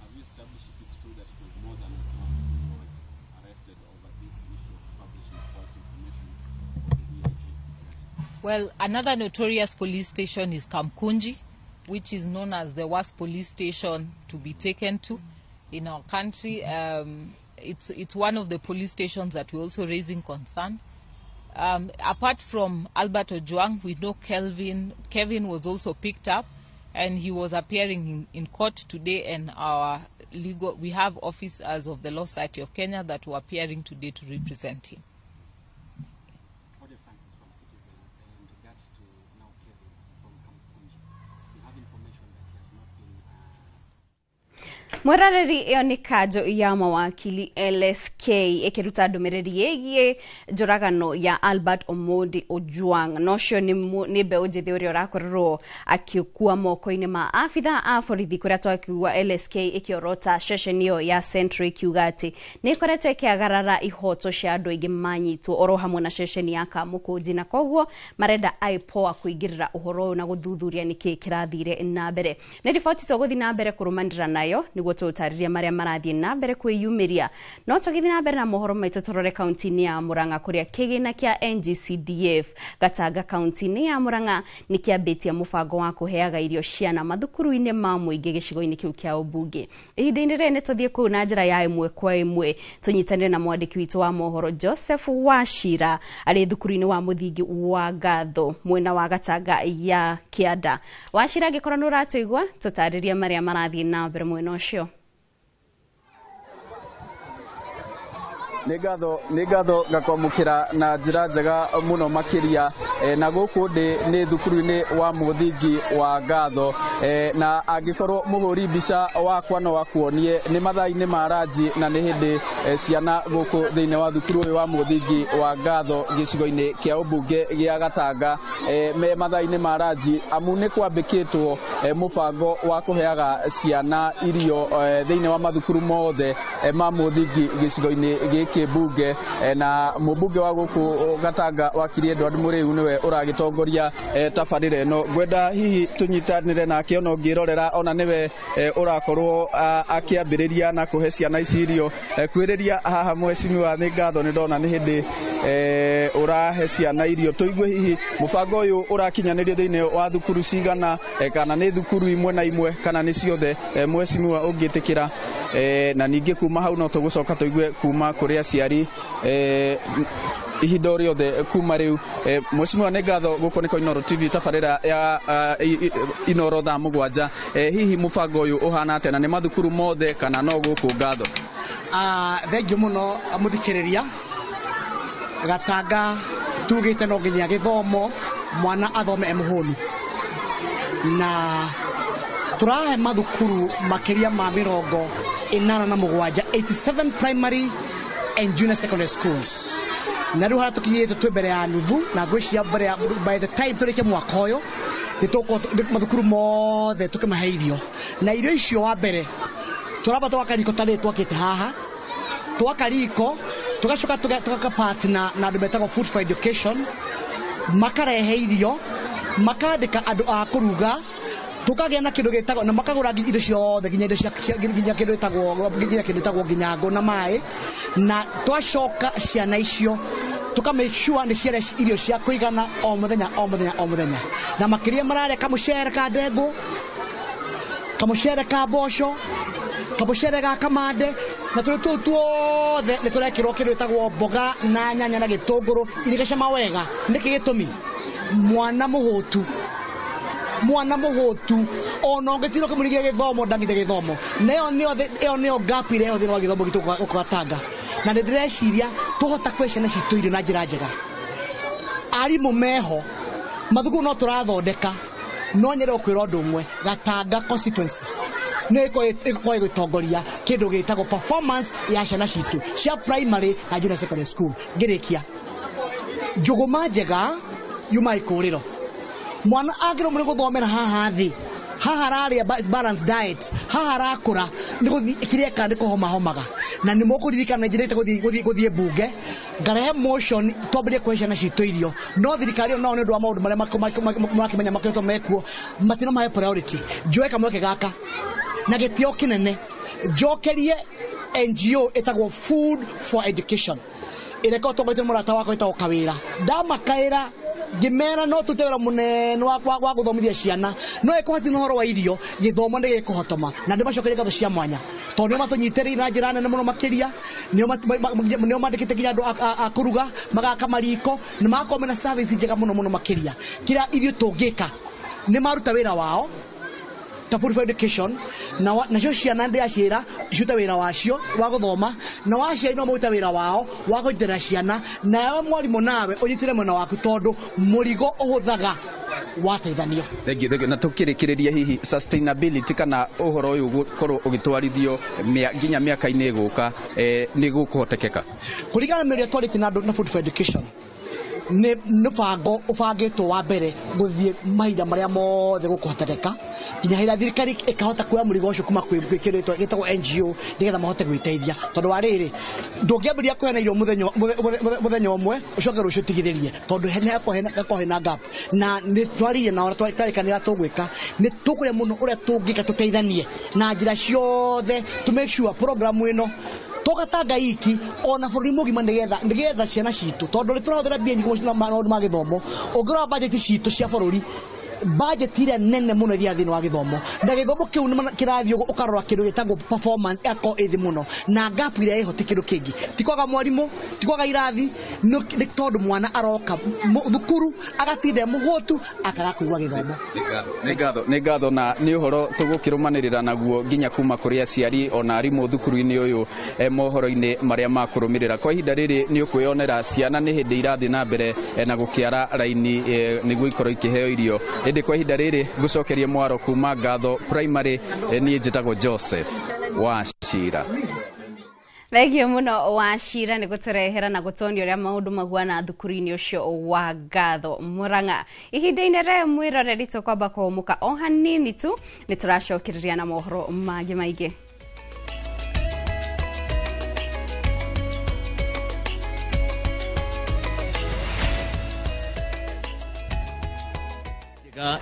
have you established if it's true that it was more than Ojwang who was arrested over this issue of publishing false information for the DIG? Well, another notorious police station is Kamkunji, which is known as the worst police station to be taken to in our country. It's one of the police stations that we're also raising concern. Apart from Albert Ojwang, we know Kevin was also picked up, and he was appearing in court today, and our legal, we have officers of the Law Society of Kenya that were appearing today to represent him. Audio Francis from Citizen, in regards to now Kevin from Kamkunji, we have information that he has not been Mwerareri ĩyo nĩ kanjo ya mawakili LSK ĩkĩruta ndũmĩrĩri ĩgiĩ njũragano ya Albert Omondi Ojwang. Na ũcio nĩ mbeũ njĩthĩ ũrĩa ũrakorirwo akĩkua moko-inĩ ma abithaa a borithi, kũrĩa twakiuga LSK ĩkĩorota ceceni ĩyo ya Central ĩkiuga atĩ nĩ ĩkoretwo ĩkĩagarara ihoto cia andũ aingĩ manyitwo oro hamwe na ceceni ya Kamũkũnji, na koguo marenda IPOA kũingĩrĩra ũhoro ũyũ na gũthuthuria nĩkĩ kĩrathire na mbere. Nĩ riboti tũgũthiĩ na mbere kũrũmanĩrĩra nayo nĩguo tũtarĩrie marĩa marathiĩ na mbere kwĩyumĩria. No tũgĩthiĩ na mbere na mohoro maitũ, tũrore kaunti-inĩ ya Murang'a kũrĩa kĩgĩna kĩa NGCDF Gatanga kaunti-inĩ ya Murang'a nĩ kĩambĩtie mũbango wa kũheaga irio ciana mathukuru-inĩ ma mũingĩ gĩcigo-inĩ kĩu kĩa ũmbunge. Ihinda-inĩ rĩrĩ nĩ tũthiĩ kũu na njĩra ya ĩmwe kwa ĩmwe tũnyitanĩre na mwandĩki witũ wa mohoro Joseph Wachira arĩ thukuru-inĩ wa mũthingi wa Ngatho mwena wa Gatanga ya Kĩanda. Wachira, angĩkorwo nĩ ũratũigua, tũtarĩrie marĩa marathiĩ na mbere mwena ũcio. Nĩ ngatho ngakwamũkĩra na njĩra njega mũno makĩria. Na gũkũ ndĩ nĩ thukuru-inĩ wa mũthingi wa Ngatho, na angĩkorwo mũhũri mbica wakwa no akuonie nĩ mathaa-inĩ ma ranji, na nĩ hĩndĩ ciana gũkũ thĩinĩ wa thukuru ũyũ wa mũthingi wa Ngatho gĩcigo-inĩ kĩa ũmbunge gĩa Gatanga me mathaa-inĩ ma ranji, amu nĩ kwambĩkĩtwo mũbango wa kũheaga ciana irio thĩinĩ wa mathukuru mothe ma mũthingi gĩcigo-inĩ gĩkĩ mbunge, na mũmbunge wa gũkũ Gatanga wakiri Edward Mũrĩu nĩwe ũragĩtongoria tabarĩra ĩno. Ngwenda hihi tũnyitanĩre nake, ona ũngĩrorera ona nĩwe ũrakorwo akĩambĩrĩria na kũhe ciana ici irio. Kwĩrĩria haha, mheshimiwa, nĩ ngatho, nĩ ndona nĩ hĩndĩ ũrahe ciana irio. Tũigue hihi mũbango ũyũ ũrakinyanĩrio thĩinĩ wa thukuru cigana, kana nĩ thukuru imwe na imwe kana nĩ ciothe, mheshimiwa, ũngĩtĩkĩra, na ningĩ kuma hau no tũgũcoka tũigue kuma kũrĩ aciari ihinda o rĩothe kuma rĩu. Mheshimiwa, nĩ ngatho. Gũkũ nĩ kwa Inooro TV, tabarĩra ya Inooro thaa 7. Hihi mũbango ũyũ ũhana atĩa, na nĩ mathukuru mothe kana no gũkũ Ngatho? Thengiũ mũno mũthikĩrĩria. Gatanga tugĩte no nginya gĩthomo mwana athome e mũhũnu, na tũrahe mathukuru makĩria ma 87, 87 primary and junior secondary schools, na rĩu harĩa tũkinyĩte twĩ mbere ya nuthu, na ngwĩciria mbere ya by the time tũrĩkie mwaka ũyũ nĩ tũgũkorwo mathukuru mothe tũkĩmahe irio. Na irio icio, wa mbere tũramba twaka riko ta rĩrĩ twakĩte haha, twaka riko tugacoka tugaka partner na andũ metagwo Food for Education, makarehe irio, makandĩka andũ a kũruga, tukagĩa na kĩndũ gĩtagwo na makagũra nginya indo ciothe, nginya indo nginya kĩndũ gĩtagwo nginya ngũ na maĩ. Na twacoka ciana icio tuka make sure nĩ ciarĩa irio cia kũigana o mũthenya o mũthenya o mũthenya, na makĩria mararĩa kamũcere ka ndengũ, kamũcere ka mboco, kamũcere ga kamande, na tũrĩ tũu tuothe nĩ tũrekĩrwo kĩndũ gĩtagwo mboga na nyanya na gĩtũngũrũ irigacama wega. Nĩkĩ gĩtũmi? Mwana mũhũtu, mwana mũhũtu ona ũngĩtinda ũkĩmũrigia gĩthomo ndangĩte gĩthomo, na ĩyo nĩyo gap ĩrĩa ĩho thĩinĩ wa gĩthomo gitũ gũkũ Gatanga. Na nĩ ndĩreciria tũhota kũhe ciana citũ irio na njĩra njega, arimũ meho, mathukuru no tũrathondeka. No nyende gũkwĩra ũndũ ũmwe, Gatanga constituency nĩ ĩgũkorwo ĩgĩtongoria kĩndũ gĩtagwo performance ya ciana citũ cia primary na junior secondary school. Ngĩrĩkia, njũgũma njega yuma ikũrĩro. Mwana angĩrwo nĩ gũthomera haha thĩ, haha ararĩa balanced diet, haha arakũra nĩ gũthiĩ kĩrĩa ekaga nĩ kũhomahomaga. Na nĩ mũkũririkana njĩrĩte gũthiĩ mbunge ngarehe motion twambĩrĩrie kũhe ciana citũ irio, no thirikari ĩyo nao nĩ ũndũ wa maũndũ marĩa mũrakĩmenya makoretwo mekuo matinamahe priority. Njoe kamweke gaka na gĩtĩo kĩnene njokerie NGO ĩtagwo Food for Education ĩrĩa ĩkoragwo ĩtongoretio nĩ mũrata wakwa wĩtagwo Kawĩra. Ndamakaĩra ngĩmera no tũrute wĩra mũnene wa gũthomithia ciana, no ĩkũhati na ũhoro wa irio gĩthomo nĩ gĩkũhotoma. Na ndĩmacokerie ngatho cia mwanya tondũ nĩo matũnyitĩrĩire na njĩra nene mũno makĩria, nĩo mandĩkĩte nginya andũ a kũruga, magaka mariko na magakorwo mena service njega mũno mũno makĩria. Kĩrĩa ithuĩ tũngĩka nĩ maruta wĩra wao ta Food for Education, na nacio ciana ndĩraciĩra cirute wĩra wacio wa gũthoma, na waciari no marute wĩra wao wa kũnyitĩrĩra ciana, nawe mwarimũ nawe ũnyitĩre mwena waku tondũ mũrigo ũhũthaga wateithanio. Thank you, thank you. Na tukĩrĩkĩrĩria, hihi sustainability kana ũhoro ũyũ gũkorwo ũgĩtwarithio nginya mĩaka-inĩ ĩgũka, nĩ gũkũhotekeka? Kũringana na mĩario twarĩtie na andũ na Food for Education, nĩ mũbango ũbangĩtwo wa mbere gũthiĩ mahinda marĩa mothe gũkũhotekeka nginya hĩndĩ ĩrĩa thirikari ĩkahota kuoya mũrigo ũcio kuma kwĩ kĩndũ gĩtagwo NGO nĩgetha mahote gwĩteithia, tondũ wa rĩrĩ ndũngĩambĩrĩria kũheana irio mũthenya ũmwe ũcoke rũciũ ũtigithĩrie, tondũ hakorwo hena gap. Na nĩ twaririe nao na twarĩkanĩra tũgwĩka nĩ tũkũrĩa mũno ũrĩa tũngĩka tũteithanie na njĩra ciothe to make sure program ĩno togatanga iki ona bũrũri mũgima, nĩgetha ciana citũ, tondũ nĩ tũrahũthĩra mbia nyingĩ mũno na maũndũ ma gĩthomo. Ũngĩrora budget citũ cia bũrũri Budget ĩrĩa nene mũno ĩthiaga thĩinĩ wa gĩthomo, na gĩthomo kĩu nĩ kĩrathiĩ ũguo, ũkarora kĩndũ gĩtagwo performance ĩgakorwo ĩ thĩ mũno, na gap ĩrĩa ĩho ti kĩndũ kĩngĩ, ti kwaga mwarimũ, ti kwaga irathi, nĩ tondũ mwana aroka thukuru agatinda e mũhũtu, akaga kũigua gĩthomo. Nĩ ngatho na nĩ ũhoro tũgũkĩrũmanĩrĩra naguo nginya kuma kũrĩ aciari ona arimũ thukuru-inĩ ũyũ, mohoro-inĩ marĩa makũrũmĩrĩra. Kwa ihinda rĩrĩ nĩ ũkwĩyonera ciana nĩ hĩndĩ irathiĩ na mbere na gũkĩara raini, nĩguo ikorwo ikĩheo irio. Ĩndĩ kwa ihinda rĩrĩ ngũcokerie mwaro kuma Ngatho Primary, niĩ njĩtagwo Joseph Wachira. Thengio muno Wachira nĩ gũtũrehera na gũtonia ũrĩa maũndũ mahuana thukuru-inĩ ũcio wa Ngatho Murang'a. Ihinda-inĩ rĩrĩ mwĩroreri tũkwamba kũhũmũka o hanini tu, nĩ tũracokereria na mohoro mangĩ maingĩ.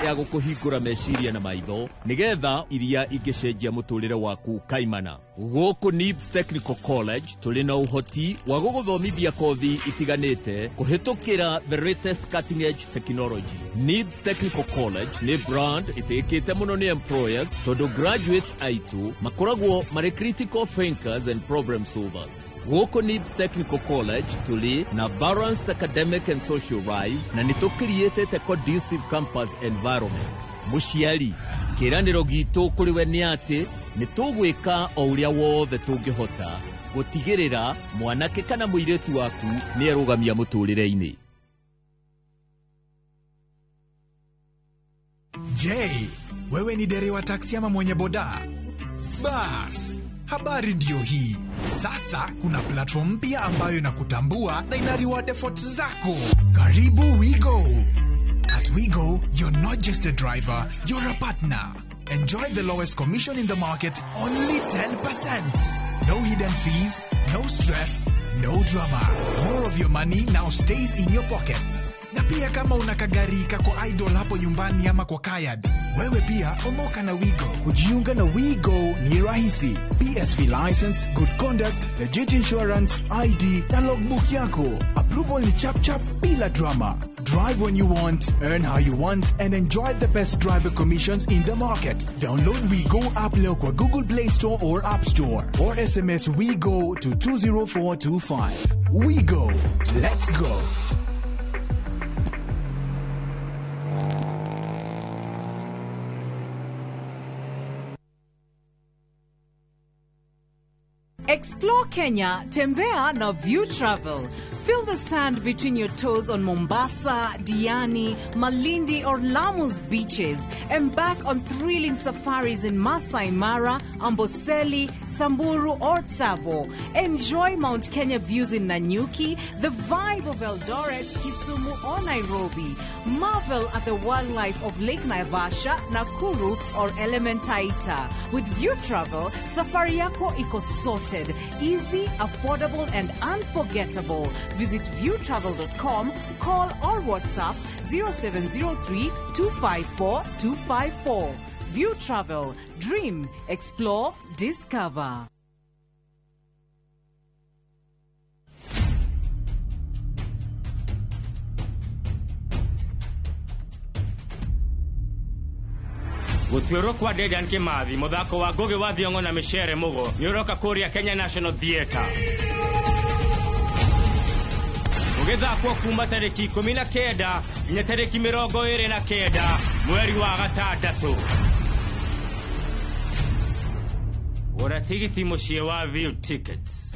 Ya gũkũhingũra meciria na maitho nĩgetha iria ingĩcenjia mũtũrĩre waku kaimana. Gũkũ NIBS Technical College tũrĩ na ũhoti wa gũgũthomithia kothi itiganĩte kũhĩtũkĩra the latest cutting edge technology. NIBS Technical College nĩ brand ĩtĩkĩte mũno nĩ employers tondũ graduates aitũ makoragwo marĩ critical thinkers and problem solvers. Gũkũ NIBS Technical College tũrĩ na balanced academic and social life na nĩ tũkiriĩtĩte conducive campus environment. Mũciari, kĩĩranĩro gitũ kũrĩ we nĩ atĩ nĩ tũgwĩka o ũrĩa wothe tũngĩhota gũtigĩrĩra mwanake kana mũirĩtu waku nĩ erũgamia mũtũrĩre-inĩ. Je, wewe ni dereva taksi ama mwenye boda? Bas, habari ndio hii. Sasa kuna platform mpya ambayo inakutambua na ina reward efforts zako. Karibu WeGo. At WeGo, you're not just a driver, you're a partner. Enjoy the lowest commission in the market, only 10%. No hidden fees, no stress, no drama. More of your money now stays in your pockets. Na pia kama una kagari kako idle hapo nyumbani ama kwa kayad, wewe pia omoka na WeGo. Kujiunga na WeGo ni rahisi. PSV license, good conduct, legit insurance, ID na logbook yako. Approval ni chap chap bila drama. Drive when you want, earn how you want, and enjoy the best driver commissions in the market. Download WeGo app leo kwa Google Play Store or App Store, or SMS WeGo to 20425. WeGo. Let's go. Explore Kenya, tembea na View Travel. Feel the sand between your toes on Mombasa, Diani, Malindi or Lamu's beaches. Embark on thrilling safaris in Masai Mara, Amboseli, Samburu or Tsavo. Enjoy Mount Kenya views in Nanyuki, the vibe of Eldoret, Kisumu or Nairobi. Marvel at the wildlife of Lake Naivasha, Nakuru or Elementaita. With View Travel, safari yako iko sorted. Easy, affordable and unforgettable. Visit viewtravel.com, call or WhatsApp 0703 254 254. View Travel. Dream, explore, discover. Gũtuĩrwo kwa Dedan Kimathi mũthako wa Ngugi wa Thiong'o na Micere Mugo nĩ ũroka kũrĩa Kenya National Theatre ũgĩthakwo kuma tarĩki 19 nginya tarĩki 29 mweri wa gatandatũ. Gũra tigiti mũciĩ wa View Tickets.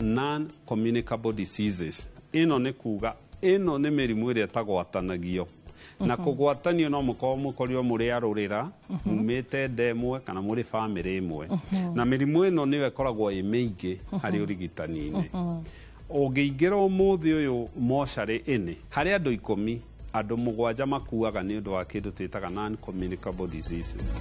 Non-communicable diseases ĩno nĩ kuga ĩno nĩ mĩrimũ ĩrĩa ĩtagwatanagio na kũgwatanio no mũkorwo mũkorirwo mũrĩ arũrĩra mumĩte nda ĩmwe kana mũrĩ bamĩrĩ ĩmwe, na mĩrimũ ĩno nĩyo ĩkoragwo ĩ mĩingĩ harĩ ũrigitani-inĩ. Ũngĩingĩra ũmũthĩ ũyũ mocarĩ ĩnĩ harĩ andũ 10 andũ 7 makuaga nĩ ũndũ wa kĩndũ twĩtaga non-communicable diseases.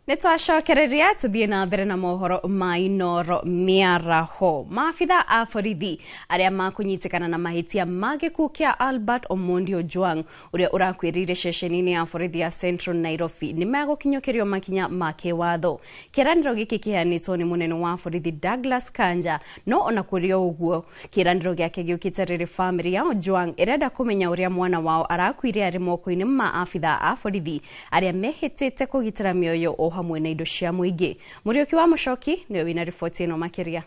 Nĩ twacokereria tũthiĩ na mbere na mohoro ma Inoro mĩaraho. Maabitha a borithi arĩa makũnyitĩkana na mahĩtia ma gĩkuũ kĩa Albert Omondi Ojwang ũrĩa ũrakuĩrĩire ceceni-inĩ ya borithi ya Central Nairobi nĩ megũkinyũkĩrio makinya ma kĩwatho. Kĩĩranĩro gĩkĩ kĩheanĩtwo nĩ mũnene wa borithi Douglas Kanja, no ona kũrĩ o ũguo kĩĩranĩro gĩake gĩũkĩte rĩrĩ bamĩrĩ ya Ojwang ĩrenda kũmenya ũrĩa mwana wao arakuire arĩ moko-inĩ ma abitha a borithi arĩa mehĩtĩte kũgitĩra mĩoyo o hamwe na indo cia mũingĩ. Mũriũki wa Mũcoki nĩwe wĩna riboti ĩno makĩria.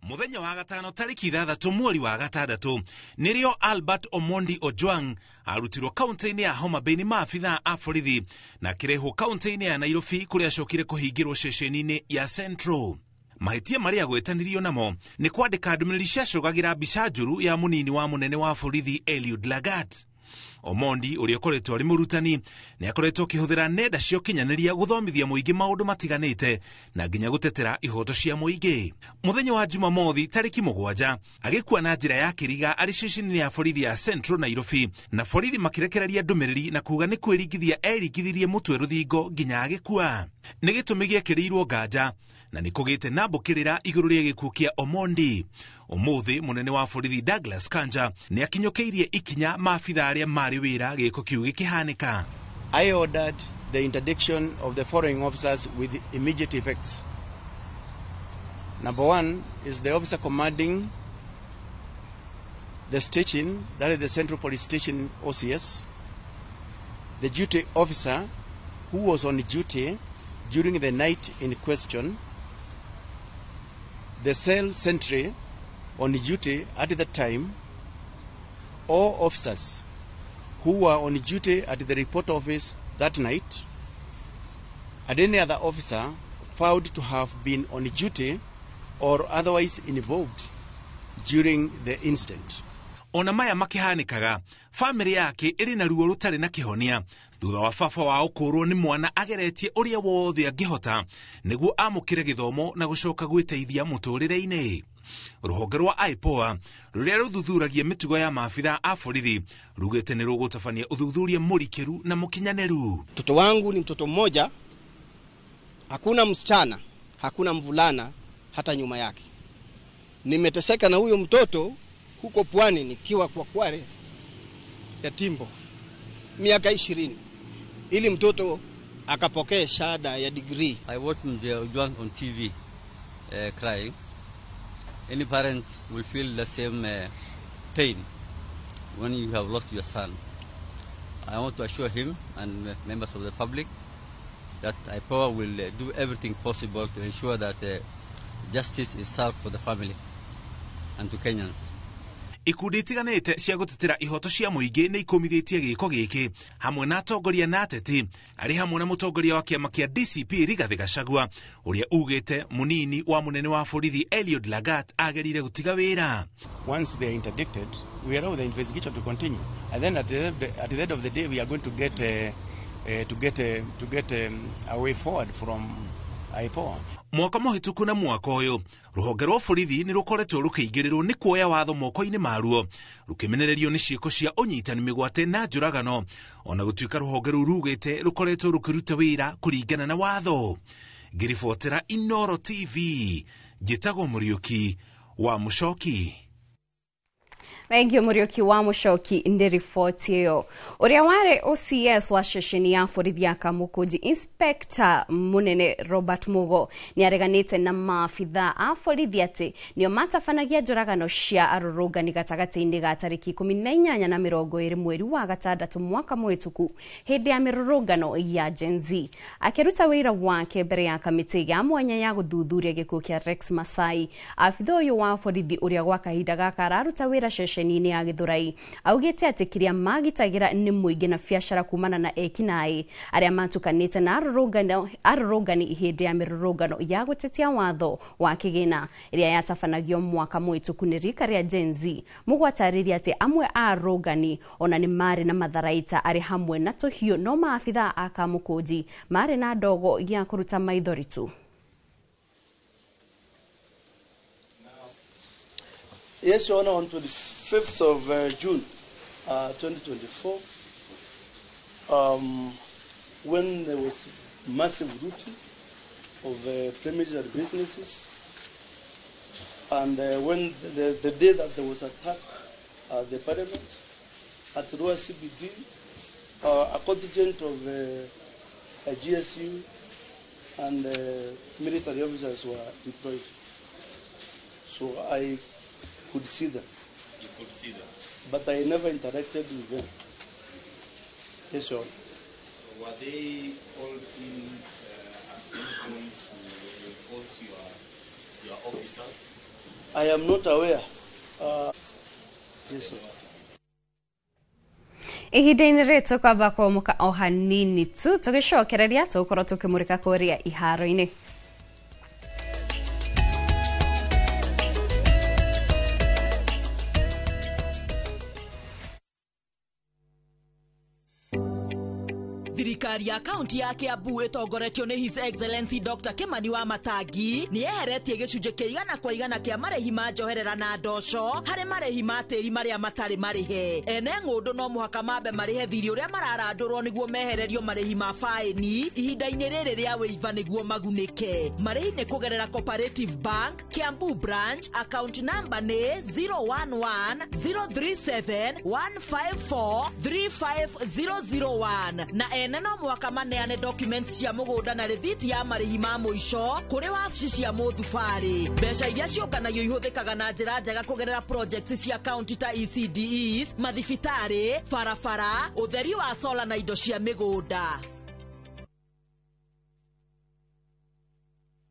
Muthenya wa gatano tariki 6 mweri wa 6 nĩrĩo Albert Omondi Ojwang arutirwo kaunti-inĩ ya Homa Bay nĩ maabitha a borithi na akĩrehwo kaunti-inĩ ya Nairobi kũrĩa acokire kũhingĩrwo ceceni-inĩ ya Central. Mahĩtia marĩa agwetanirio namo nĩ kwandĩka ndũmĩrĩri ciacũgagĩra mbica njũru ya mũnini wa mũnene wa borithi Eliud Lagat. Omondi ũrĩa ũkoretwo arĩ mũrutani nĩ akoretwo akĩhũthĩra nenda cia ũkinyanĩria gũthomithia mũingĩ maũndũ matiganĩte na nginya gũtetera ihoto cia mũingĩ. Mũthenya wa Jumamothi tarĩki 7 agĩkua na njĩra ya kĩriga arĩ ceceni ya borithi ya Central Nairobi, na borithi makĩrekereria ndũmĩrĩri na kuga nĩ kwĩringithia eringithirie mũtwe rũthingo nginya agĩkua. Nĩ gĩtũmi gĩekĩrĩirwo nganja na nĩ kũgĩte na mbũkĩrĩra igũrũ rĩa gĩkuũ kĩa Omondi. Ũmũthĩ mũnene wa borithi Douglas Kanja nĩ akinyũkĩirie ikinya maabitha arĩa marĩ wĩra gĩko kĩu gĩkĩhanĩka. I ordered the interdiction of the following officers with immediate effects. Number one is the officer commanding the station, that is the Central Police Station OCS, the duty officer who was on duty during the night in question, the cell sentry on duty at the time, all officers who were on duty at the report office that night, and any other officer found to have been on duty or otherwise involved during the incident. Ona maya makĩhanĩkaga, bamĩrĩ yake ĩrĩ na ruo rũtarĩ na kĩhonia thutha wa baba wao kũũrwo nĩ mwana ageretie ũrĩa wothe angĩhota nĩguo amũkĩre gĩthomo na gũcoka gwĩteithia mũtũrĩre-inĩ. Rũhonge rwa IPOA rũrĩa rũthuthuragia mĩtugo ya maabitha a borithi rugĩte nĩ rũgũtabania ũthuthuria mũrikĩru na mũkinyanĩru. Mtoto wangu ni mtoto mmoja, hakuna msichana, hakuna mvulana hata nyuma yake. Nimeteseka na huyo mtoto huko pwani nikiwa kwa Kware ya Timbo miaka 20 ili mtoto akapokea shahada ya degree. I watched Mzee Ojwang on TV crying. Any parent will feel the same pain when you have lost your son. I want to assure him and members of the public that IPOA will do everything possible to ensure that justice is served for the family and to Kenyans. Ikundi itiganĩte cia gũtetera ihoto cia mũingĩ nĩ ikumithĩtie gĩko gĩkĩ hamwe na atongoria na ateti arĩ hamwe na mũtongoria wa kĩama kĩa DCP Rigathĩ Gachagua ũrĩa ugĩte mũnini wa mũnene wa borithi Eliud Lagat agĩrĩire gũtiga wĩra. Once they are interdicted, we allow the investigation to continue, and then at the end of the day we are going to get a way forward from IPOA. Mwaka mũhĩtũku na mwaka ũyũ rũhonge rwa borithi nĩ rũkoretwo rũkĩingĩrĩrwo nĩ kuoya watho moko-inĩ maruo rũkĩmenererio nĩ ciĩko cia ũnyitani mĩgwate na njũragano ona gũtuĩka rũhonge rũu rugĩte rũkoretwo rũkĩruta wĩra kũringana na watho. Ngĩribotera Inoro TV njĩtagwo Mũriũki wa Mũcoki. Thank you Mũriũki wa Mũcoki ndĩ riboti ĩyo. Ũrĩa warĩ OCS wa ceceni ya borithi ya Kamukunji Inspector mũnene Robert Mugo nĩ areganĩte na maabitha a borithi atĩ nĩo matabanagia njũragano cia arũrũngani gatagatĩ-inĩ ga tarĩki 18 na 20 mweri wa 6 mwaka mũhĩtũku hĩndĩ ya mĩrũrũngano ya Gen Z. Akĩruta wĩra wake mbere ya kamĩtĩ ya mwanya ya gũthuthuria gĩkuũ kĩa Rex Masai, abitha ũyũ wa borithi ũrĩa gwa kahinda gaka araruta wĩra ceceni ya Githurai augĩte atĩ kĩrĩa magitagĩra nĩ mũingĩ na biacara kumana na ekinaĩ arĩa matukanĩte na arũrũngani hĩndĩ ya mĩrũrũngano ya gũtetia watho wa kĩgĩna ĩrĩa yatabanagio mwaka mũhĩtũku nĩ rika rĩa Gen Z. Mũgwatarĩria atĩ amwe a arũrũngani ona nĩ marĩ na matharaita arĩ hamwe na tũhiũ no maabitha a Kamũkũnji marĩ na ndogo ya kũruta maithori tu. Yes, Your Honor, on 25th of June 2024, when there was massive looting of premises and businesses. And when the day that there was attack at the parliament, at Rua CBD, a contingent of a GSU and military officers were deployed. So I could see them. You could see them? But I never interacted with them. Yes, sir. Were they called in at any point to reinforce your officers? I am not aware. Yes, sir. Ihinda-inĩ rĩrĩ tũkwamba kũmũka o hanini tu tũgĩcokereria tũgũkorwo tũkĩmũrĩka kũrĩa iharo-inĩ. Thirikari ya kaunti ya Kiambu ĩtongoretio nĩ His Excellency Dr. Kimani wa Matangi nĩ yeheretie gĩcunjĩ kĩa 100% kĩa marĩhi ma njoherera na ndoco harĩ marĩhi ma tĩri marĩa matarĩ marĩhe. Ene ng'ũndũ no mũhaka mambe marĩhe thirĩ ũrĩa mararandũrwo nĩguo mehererio marĩhi ma faĩni ihinda-inĩ rĩrĩ rĩa wĩiva nĩguo magunĩke. Marĩhi nĩ kũgerera Cooperative Bank, Kiambu Branch, account number nĩ 011 037 154 35001 na ene no mwaka maneane documents cia mũgũnda na rĩthiti ya marĩhi ma mũico kũrĩ wabici cia mũthubarĩ. Mbeca iria ciũnganagio ihũthĩkaga na njĩra njega kũgerera projects cia county ta ECDEs, mathibitarĩ, barabara, ũtheri wa sola na indo cia mĩgũnda.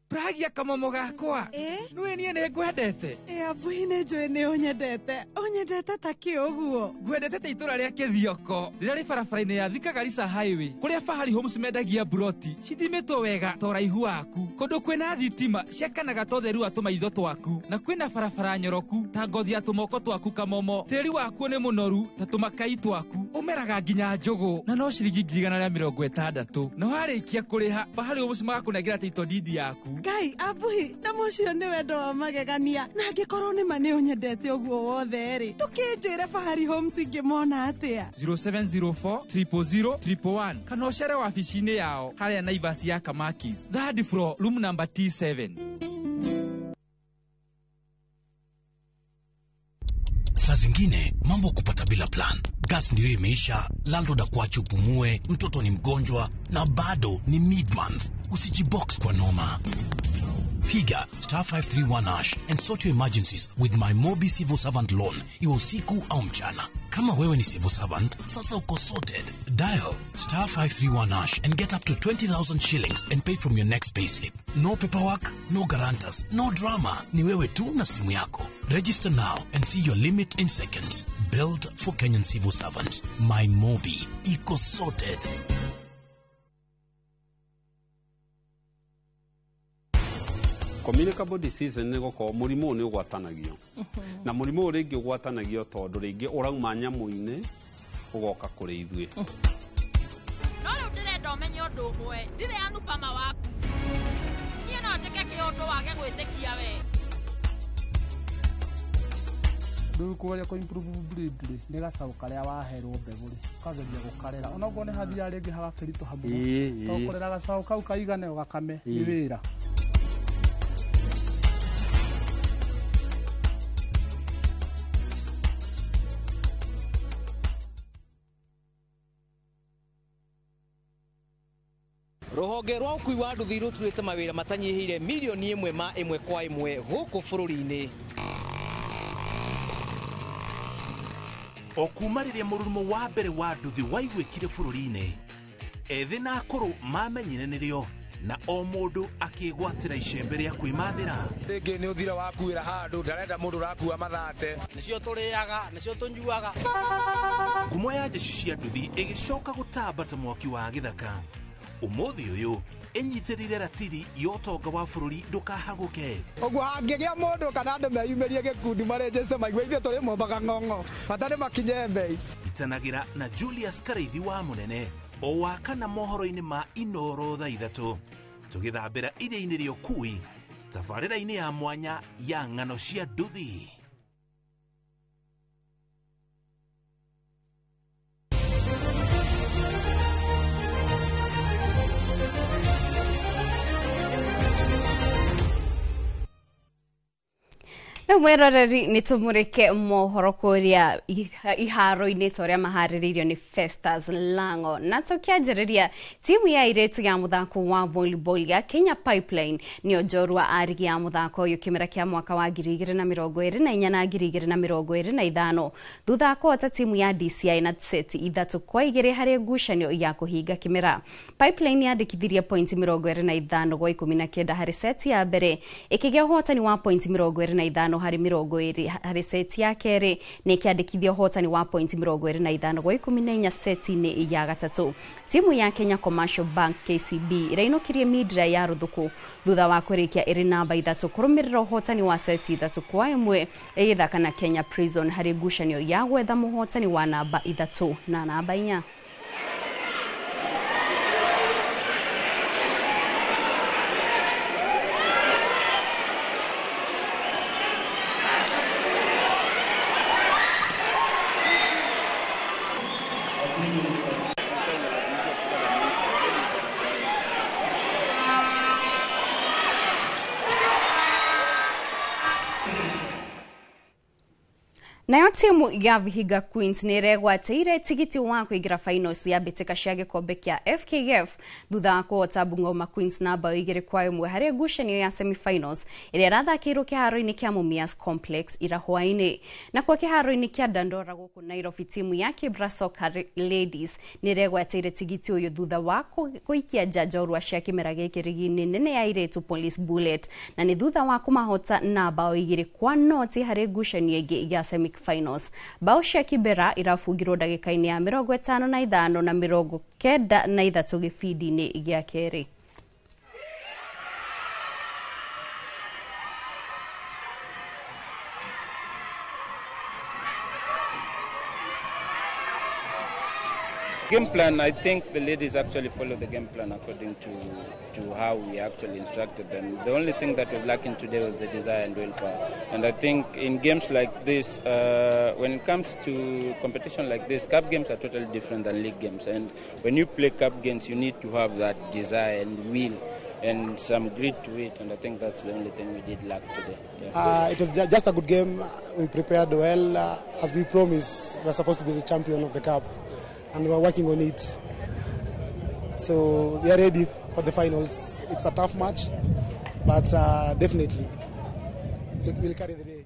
Pragia kamomo gakwa nĩwe niĩ nĩ ngwendete. Abuhi nĩ njũĩ nĩ ũnyendete. Ũnyendete ta kĩ ũguo? Ngwendete ta itũra rĩa Kĩthioko rĩrĩa rĩ barabara-inĩ ya Thika Garissa Highway kũrĩa Fahari Homes mendagia buroti cithimĩtwo wega ta ũraihu waku, kũndũ kwĩna thitima ciakanaga ta ũtheru wa tũmaitho twaku, na kwĩna barabara nyoroku ta ngothi ya tũmoko twaku kamomo. Tĩri wakuo nĩ mũnoru ta tũmakai twaku, ũmeraga nginya njũgũ na no ciringi 160,000, na warĩkia kũrĩha Fahari Homes magakũnengera title deed yaku. Ngai abuhi na mũcio nĩ wendo wa magegania, na angĩkorwo nĩ ma nĩ ũnyendete ũguo wothe rĩ, ndũkĩnjĩre Fahari Homes ingĩmona atĩa? 0704 000 111 kana ũcere wabici-inĩ yao harĩa Naivas ya Kamakis, third floor, room number T7. Saa zingine mambo kupata bila plan. Gas ndio imeisha, landlord akuache upumue, mtoto ni mgonjwa na bado ni mid-month. Usijibox kwa noma. Piga star 531 hash and sort your emergencies with my Mobi Civil Servant Loan, iwe usiku au mchana. Kama wewe ni civil servant, sasa uko sorted. Dial star 531 hash and get up to 20,000 shillings and pay from your next payslip. No paperwork, no guarantors, no drama. Ni wewe tu na simu yako. Register now and see your limit in seconds. Built for Kenyan civil servants. My Mobi. Iko sorted. Communicable disease nĩ gũkorwo mũrimũ nĩ ũgwatanagio, na mũrimũ rĩngĩ ũgwatanagio tondũ rĩngĩ ũrauma nyamũ-inĩ ũgoka kũrĩ ithuĩ. No rĩu ndĩrenda ũmenye ũndũ ũmwe, ndirĩ Anupama waku. Niĩ no njĩke kĩũndũ wage gwĩtĩkia we. Rĩu kũgeria kũ improve breed rĩ, nĩ gacaũ karĩa waherwo mbegũ rĩ, ũkageria gũkarera onokorwo nĩ hathiaga rĩngĩ hagakĩritũha mũno, tondũ kũrera gacaũ kau kaigane ũgakame nĩ wĩra. Rũhonge rwa ũkui wa nduthi rũturĩte mawĩra matanyihĩire milioni 1 ma 1 kwa 1 gũkũ bũrũri-inĩ. O kuma rĩrĩa mũrurumo wa mbere wa nduthi waiguĩkire bũrũri-inĩ, ethĩ na akũrũ mamenyire nĩrĩo na o mũndũ akĩgwatĩra icembe rĩa kwĩmathĩra. Rĩngĩ nĩ ũthira wakuĩra handũ, ndarenda mũndũ ũrakua mathate. Nĩcio tũrĩaga, nĩcio tũnyuaga. Ngumo ya jeshi cia nduthi ĩgĩcoka gũtamba ta mwaki wa gĩthaka. Ũmũthĩ ũyũ ĩnyitĩrĩire ratiri ya ũtonga wa bũrũri ndũkahagũke. Ũguo hangĩgĩa mũndũ kana andũ meyumĩrie gĩkundi marenjeste maigue ithuĩ tũrĩ mombaga ng'ong'o, bata nĩ makinye mbei. Itanagĩra na Julius Karaithi wa Mũnene o wa kana mohoro-inĩ ma Inoro thaa 3 tũgĩthambĩra iria-inĩ rĩa ũkui tabarĩra-inĩ ya mwanya ya ng'ano cia nduthi. Rĩu mwĩroreri nĩ tũmũrĩke mohoro kũrĩa iharo-inĩ ta ũrĩa maharĩrĩirio nĩ Festus Lango. Na tũkĩanjĩrĩria timu ya airĩtu ya mũthako wa volleyball ya Kenya Pipeline nĩyo njorua a rigi ya mũthako ũyũ kĩmera kĩa mwaka wa 2024 na 2025 thutha wa kũhota timu ya DCI na seti 3-2 harĩ ngucanio ya kũhinga kĩmera. Pipeline yandĩkithirie pointi 25 gwa 19 harĩ seti ya mbere ĩkĩgĩa ũhotani wa pointi 25 harĩ 20 harĩ seti ya kerĩ na ĩkĩandĩkithia ũhotani wa pointi 25 gwa 14 seti-inĩ ya gatatũ. Timu ya Kenya Commercial Bank KCB ĩrainũkirie Midra ya Ruthuku thutha wa kũrĩkia ĩrĩ namba 3 kũrũmĩrĩra ũhotani wa seti 3-1 ĩgĩthaka na Kenya Prison harĩ ngucanio ya gwetha mũhotani wa namba 3 na namba 4. Nayo timu ya Vihiga Queens nĩ ĩregwatĩire tigiti wa kũingĩra finals ya mbĩtĩka cia gĩkombe kĩa FKF thutha wa kũhota Bungoma Queens na bao 2-1 harĩ ngucanio ya semi-finals ĩrĩa ĩrathakĩirwo kĩharo-inĩ kĩa Mumias Complex ira hwaĩ-inĩ. Nakuo kĩharo-inĩ kĩa Dandora gũkũ Nairobi, timu ya Kibra Soccer Ladies nĩ ĩregwatĩire tigiti ũyũ thutha wa kũikia nja njorua cia kĩmera gĩkĩ rigi-inĩ nene ya airĩtu Police Bullet, na nĩ thutha wa kũmahota na bao 2-0 harĩ ngucanio ĩngĩ ya semi finals. Bao cia Kibera irabungirwo ndagĩka-inĩ ya 55 na 93 gĩbindi-inĩ gĩa kerĩ. Game plan, I think the ladies actually follow the game plan according to how we actually instructed them. The only thing that was lacking today was the desire and willpower. And I think in games like this, when it comes to competition like this, cup games are totally different than league games. And when you play cup games, you need to have that desire and will and some grit to it. And I think that's the only thing we did lack today. Yeah. It was just a good game. We prepared well. As we promised, we were supposed to be the champion of the cup. And we are working on it. So we are ready for the finals. It's a tough match, but definitely we'll carry the day.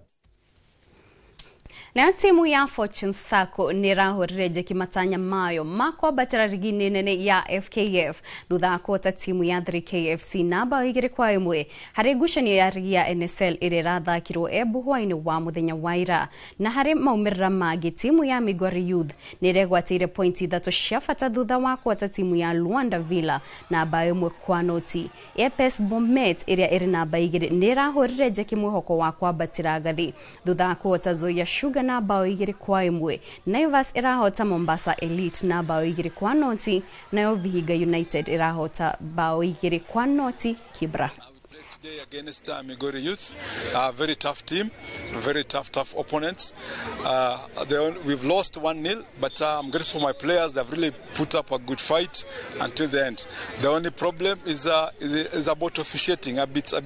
Nayo timu ya Fortune Sacco nĩ ĩrahũrire njeki matanya mayo ma kwambatĩra rigi-inĩ nene ya FKF thutha wa kũhota timu ya 3KFC na bao 2-1 harĩ ngucanio ya rigi ya NSL ĩrĩa ĩrathakirwo Embu hwaĩ-inĩ wa mũthenya wa ira. Na harĩ maumĩrĩra mangĩ, timu ya Migori Youth nĩ ĩregwatĩire pointi 3 cia bata thutha wa kũhota timu ya Luanda Villa na bao 1-0. EPS Bomet ĩrĩa ĩrĩ namba 2 nĩ ĩrahũrire njeki mwĩhoko wa kwambatĩra ngathĩ thutha wa kũhota Nzoia Sugar na bao 2-1. Naivas ĩrahota Mombasa Elite na bao 2-0, nayo Vihiga United ĩrahota bao 2-0 Kibra. Today against Migori Youth, a very tough team, very tough opponents. We've lost 1-0, but I'm grateful for my players. They've really put up a good fight until the end. The only problem is about officiating. A bit. I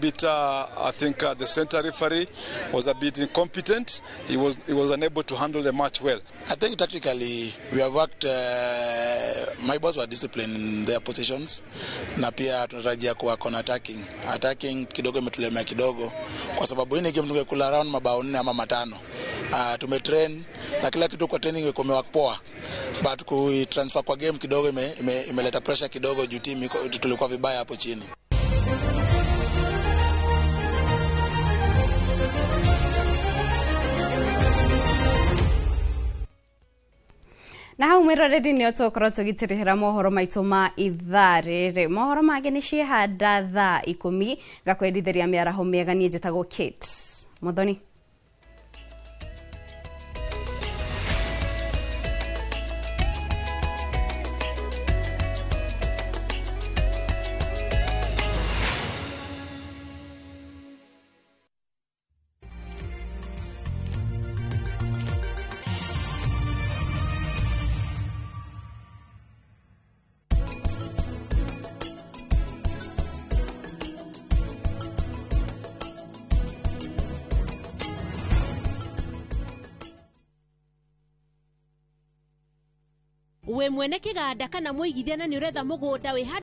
think the center referee was a bit incompetent. He was unable to handle the match well. I think tactically we have worked. My boys were disciplined in their positions. Na pia tunatarajia kuwa on attacking kidogo imetulemea kidogo kwa sababu hii ni game tungekula round mabao 4 ama 5. Tumetrain na kila kitu kwa training imewa poa, but ku transfer kwa game kidogo imeleta pressure kidogo juu team tulikuwa vibaya hapo chini. Na hau mwĩroreri nĩo tũgũkorwo tũgĩtĩrĩhĩra mohoro maitũ ma ithaa rĩrĩ. Mohoro mangĩ nĩ ciĩhanda thaa 10 ngakwendithĩria mĩaraho mĩega. Niĩ njĩtagwo Kate Muthoni. Wĩ mwene kĩganda kana mũigithia na nĩ ũretha mũgũnda wĩ handũ.